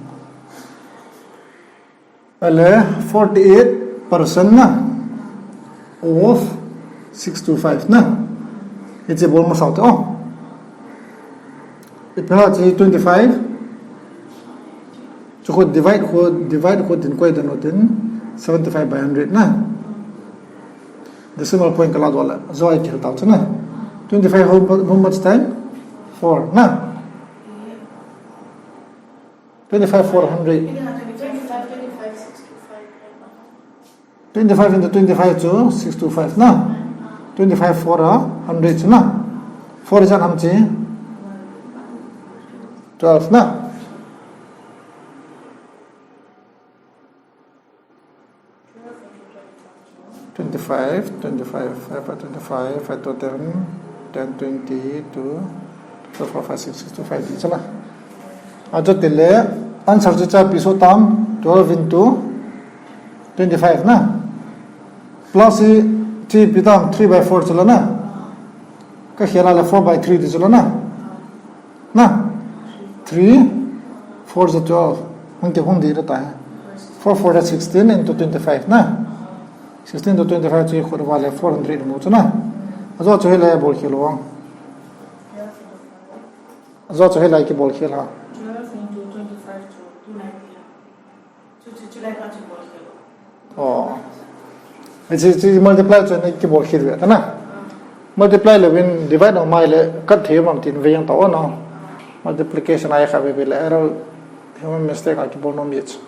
Ale forty-eight percent na of six two five na. Hiche bol masa te a. Ipi ham chi twenty-five. Chu khu divide khu, divide khu tin koi dan u tin seventy-five by hundred na. Decimal point ka la doh le, jo i khel tau chu na. Twenty-five how, how much time? Four na. Twenty-five four hundred. Twenty-five into twenty-five chu six two five na. Twenty-five four a hundred chu na. Four is an ham chi? Twelve na. Twenty-five, twenty-five, five by twenty-five, five to ten, ten, twenty, two, two, four, five, six, six to five di chala. Ajo tile answer chu cha pi so tam twelve into twenty-five na. Plus i chi pi tam three by four chala na. Ka khela le four by three di chala na. Na? Three, four is twelve. Hung ke hung di ra ta hai. Four four is sixteen into twenty-five na. Sixteen to twenty-five chu i khut va le four hundred mu chu na. Ajo chu hilai bol khel vang. Ajo chu hilai kibol khel ha. Twelve into twenty-five chu two ninety. Oh. Hiche, hiche multiply chu na kibol khel ve ta na. Multiply le vin divide no mai le cut thei mam tin ve yang ta o na. Multiplication a i kha ve ve le error human mistake a kibol nom ye chu.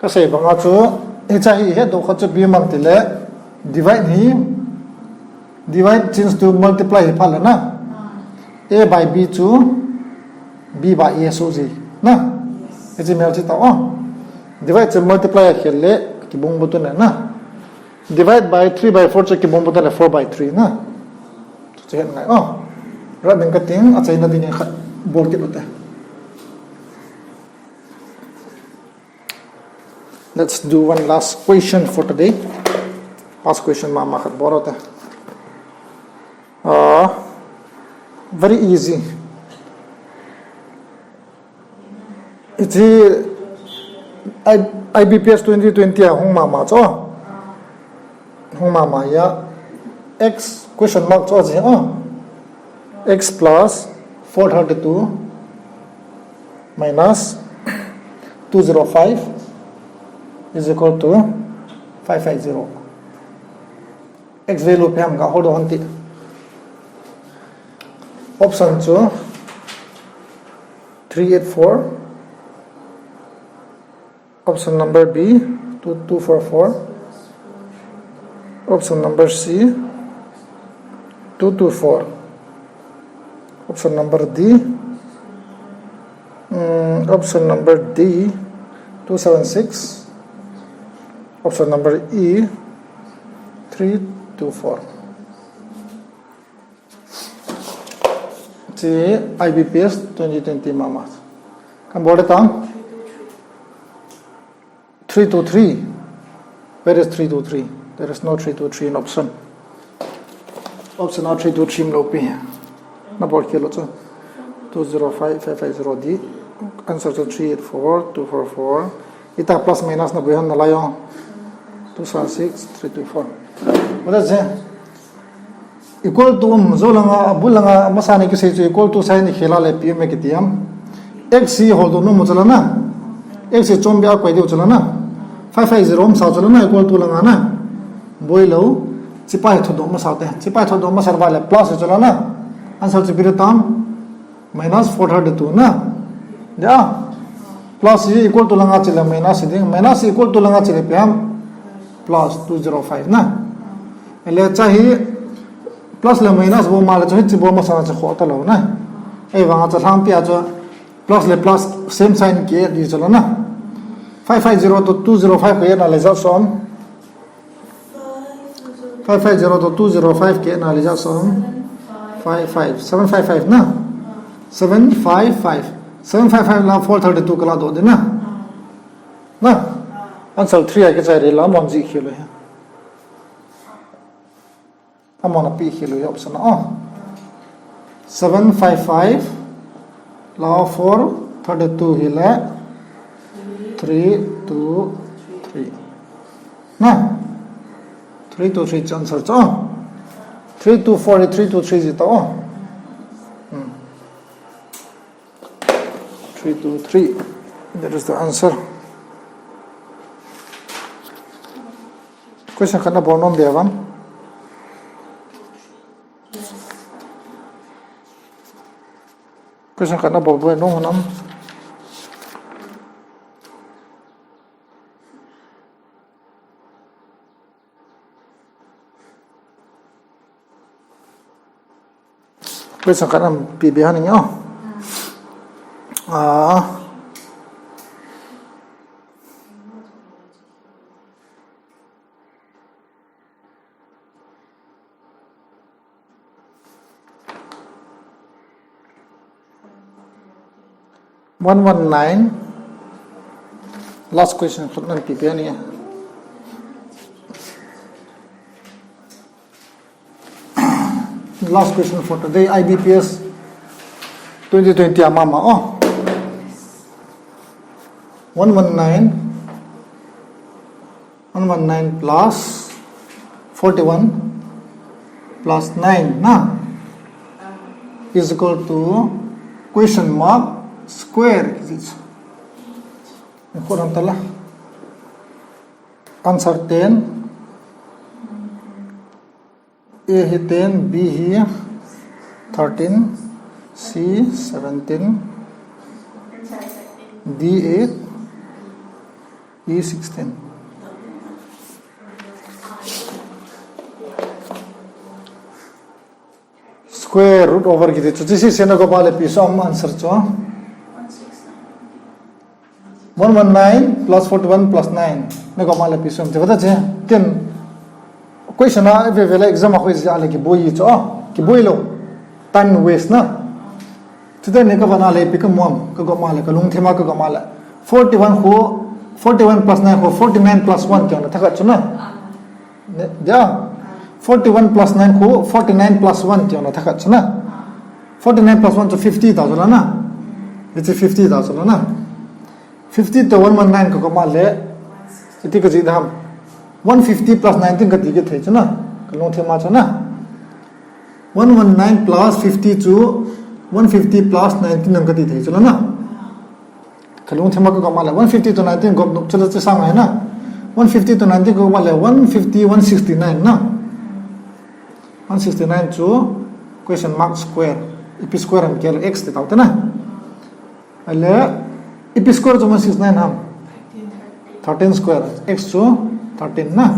Ka sei banga chu hiche hi he do kha chu ipi mam tile divide hi Divide change to multiply hi pha le na. A by B chu B by A so ji na. Hiche mel chi ta o. Divide chu multiply a khel le kibung bu tu na na. Divide by three by four chu kibung bu tu le four by three na. Chu het ngai o. Rat ding ka ting a chaina ding khat bol kit u te. Let's do one last question for today. Last question mama khat bol u te. Uh, very easy. Hiche I, I B P S twenty twenty a hung mama chu. Hung mama ya. X question mark chu a ji a. X plus four thirty-two minus two zero five is equal to five five zero. X value ipi ham ka hol doh hon ti. Option chu three eight four. Option number B, two two four four. Option number C, two two four. Option number D, mm, option number D, two seven six. Option number E, three two four. Hiche I B P S twenty twenty mama. Kan bol ta. Three two three. Where is three two three? There is no three two three in option. Option a three two three um lou pi. Na bol khel u chu. Two zero five five five zero di. Answer chu three eight four two four four. Ita plus minus na bui hon na lai o. Two seven six three two four. What is it? Equal to um, jou langa, abul langa, amasa ni kisei chu equal to sign ikhel a le ipi um e kiti ham. X hi holdoh nom u chu la na. X hi chombi a koi diu chu la na. Five five zero umsa chu la na, equal to langa na. Boilou, chipa hi thodoh masa te. Chipa hi thodoh masa uva le plus chu la na. Answer chu ipi ahi tam. Minus four thirty-two na. Dia. Plus hi equal to langa chele minus hi ding. Minus hi equal to langa chele ipi ham. Plus two zero five na. Ele cha hi plus le minus bol ma le chu hichi bol masa na chu khoh talou na. Ahivanga chu lhangpi a chu plus le plus same sign ki add di chu la na. Five five zero to two zero five ki add na le ja som. Five five zero to two zero five ki add na le ja som. Five five, seven five five na. Seven five five. Seven five five la four thirty-two kala doh ding na. Na. Answer three a kichai le la amon ji khel u hi. Amon api khel u hi option a. Oh. Seven five five la four thirty-two hi le three two three. Na. Three two three chu answer chu. Three two four hi three two three ji ta. Oh. Hmm. Three two three. That is the answer. Question khat na bol nom be vang. Question khat na bol be nom ham. Question khat na ipi be ham ni o. Ah. One one nine. Last question khat na ipi be ham ni. Last question for today, I B P S twenty twenty a mama. Oh. One one nine. One one nine plus forty-one plus nine na is equal to question mark square. Is it? Important tala. Answer ten. A hi ten, B hi thirteen, C seventeen, D eight, E sixteen. Square root over kiti chu. This is na go bale pi som answer chu. One one nine plus forty-one plus nine. Na go bale pi som. Chevata che. Ken question a ve ve la exam a khoi ja le kiboi chu. Kiboi lou. Time waste na. Today ni ka vana le pi ka mom. Ka go ma le ka lungthima ka go ma le. Forty-one khu, forty-one plus nine khu, forty-nine plus one tiang na thakhat chu na. Ne, dia. Forty-one plus nine khu, forty-nine plus one tiang na thakhat chu na. Forty-nine plus one chu fifty ta chu la na. Hichu fifty ta chu la na. Fifty to one one nine ka go ma le. Iti ka ji dam. One fifty plus nineteen ka ti kit thei chu na. Ka lungthima chu na. One one nine plus fifty chu one fifty plus nineteen nang ka ti thei chu la na. Ka lungthima ka go ma le one fifty to nineteen go nop chu la chu sang hai na. One fifty to nineteen go ma le one fifty, one sixty-nine na. One sixty-nine chu question mark square. Ipi square ham kele x ti tau te na. Ale, ipi square chu one sixty-nine ham. Thirteen square. X chu thirteen na.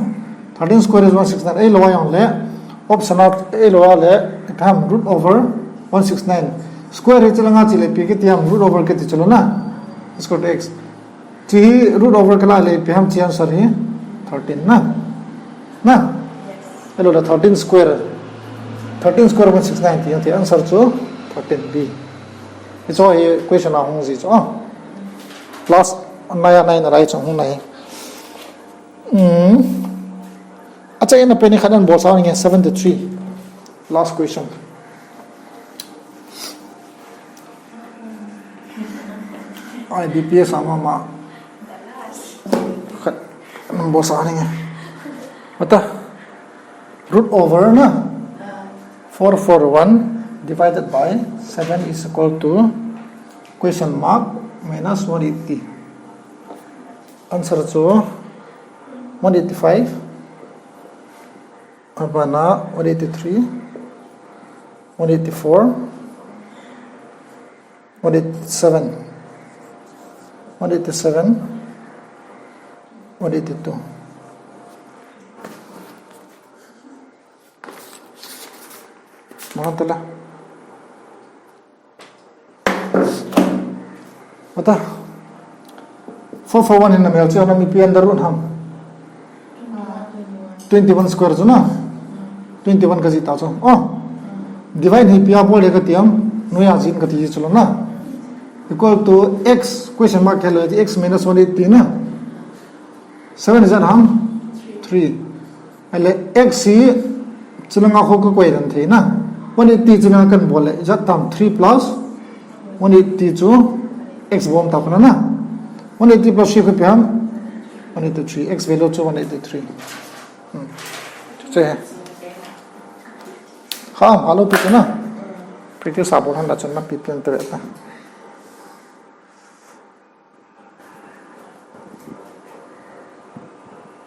Thirteen square is one sixty-nine. Ei lou a jong le, option a, ei lou a le, ipi ham root over one sixty-nine. Square hi chu la nga chi le pi kiti ham root over kiti chu la na. Square root x. Chi hi root over kala le ipi ham chi answer hi thirteen na. Na. Ei lou le thirteen square. Thirteen square one sixty-nine ti, ti answer chu thirteen B. Hichu hi question a hung ji chu. Last nine a nine a lai chu hung nai. Hmm. Acha ina pen ni khat na bol sa ni seventy-three. Last question. I B P S a mama. Khat na bol sa ni. Mata. Root over na. Four four one divided by seven is equal to question mark minus one eighty. Answer chu one eighty-five, abana one eighty-three, one eighty-four, one eighty-seven, one eighty-seven, one eighty-two. Mangantala. Ata. Four four one in a mel, na mi pi under root ham. Twenty-one square chu na. Twenty-one ka ji ta chu. Oh. Divide hi pia bol le ka tiam. Noya jin ka ti chu lo na. Equal to x, question mark hello, x minus one eighty na. Seven is that ham? Three. Ale x hi chulanga ho ka koi dan thei na. One eighty chulanga kan bol le, jat tam three plus one eighty chu x bom ta khuna na. One eighty plus three ka pi ham? One eighty-three. X value chu one eighty-three. Hmm. Che. Ha, alo pi chu na. Practice a bol han da chun na pi pi an te ta.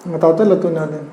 Nga tau te la tu na din.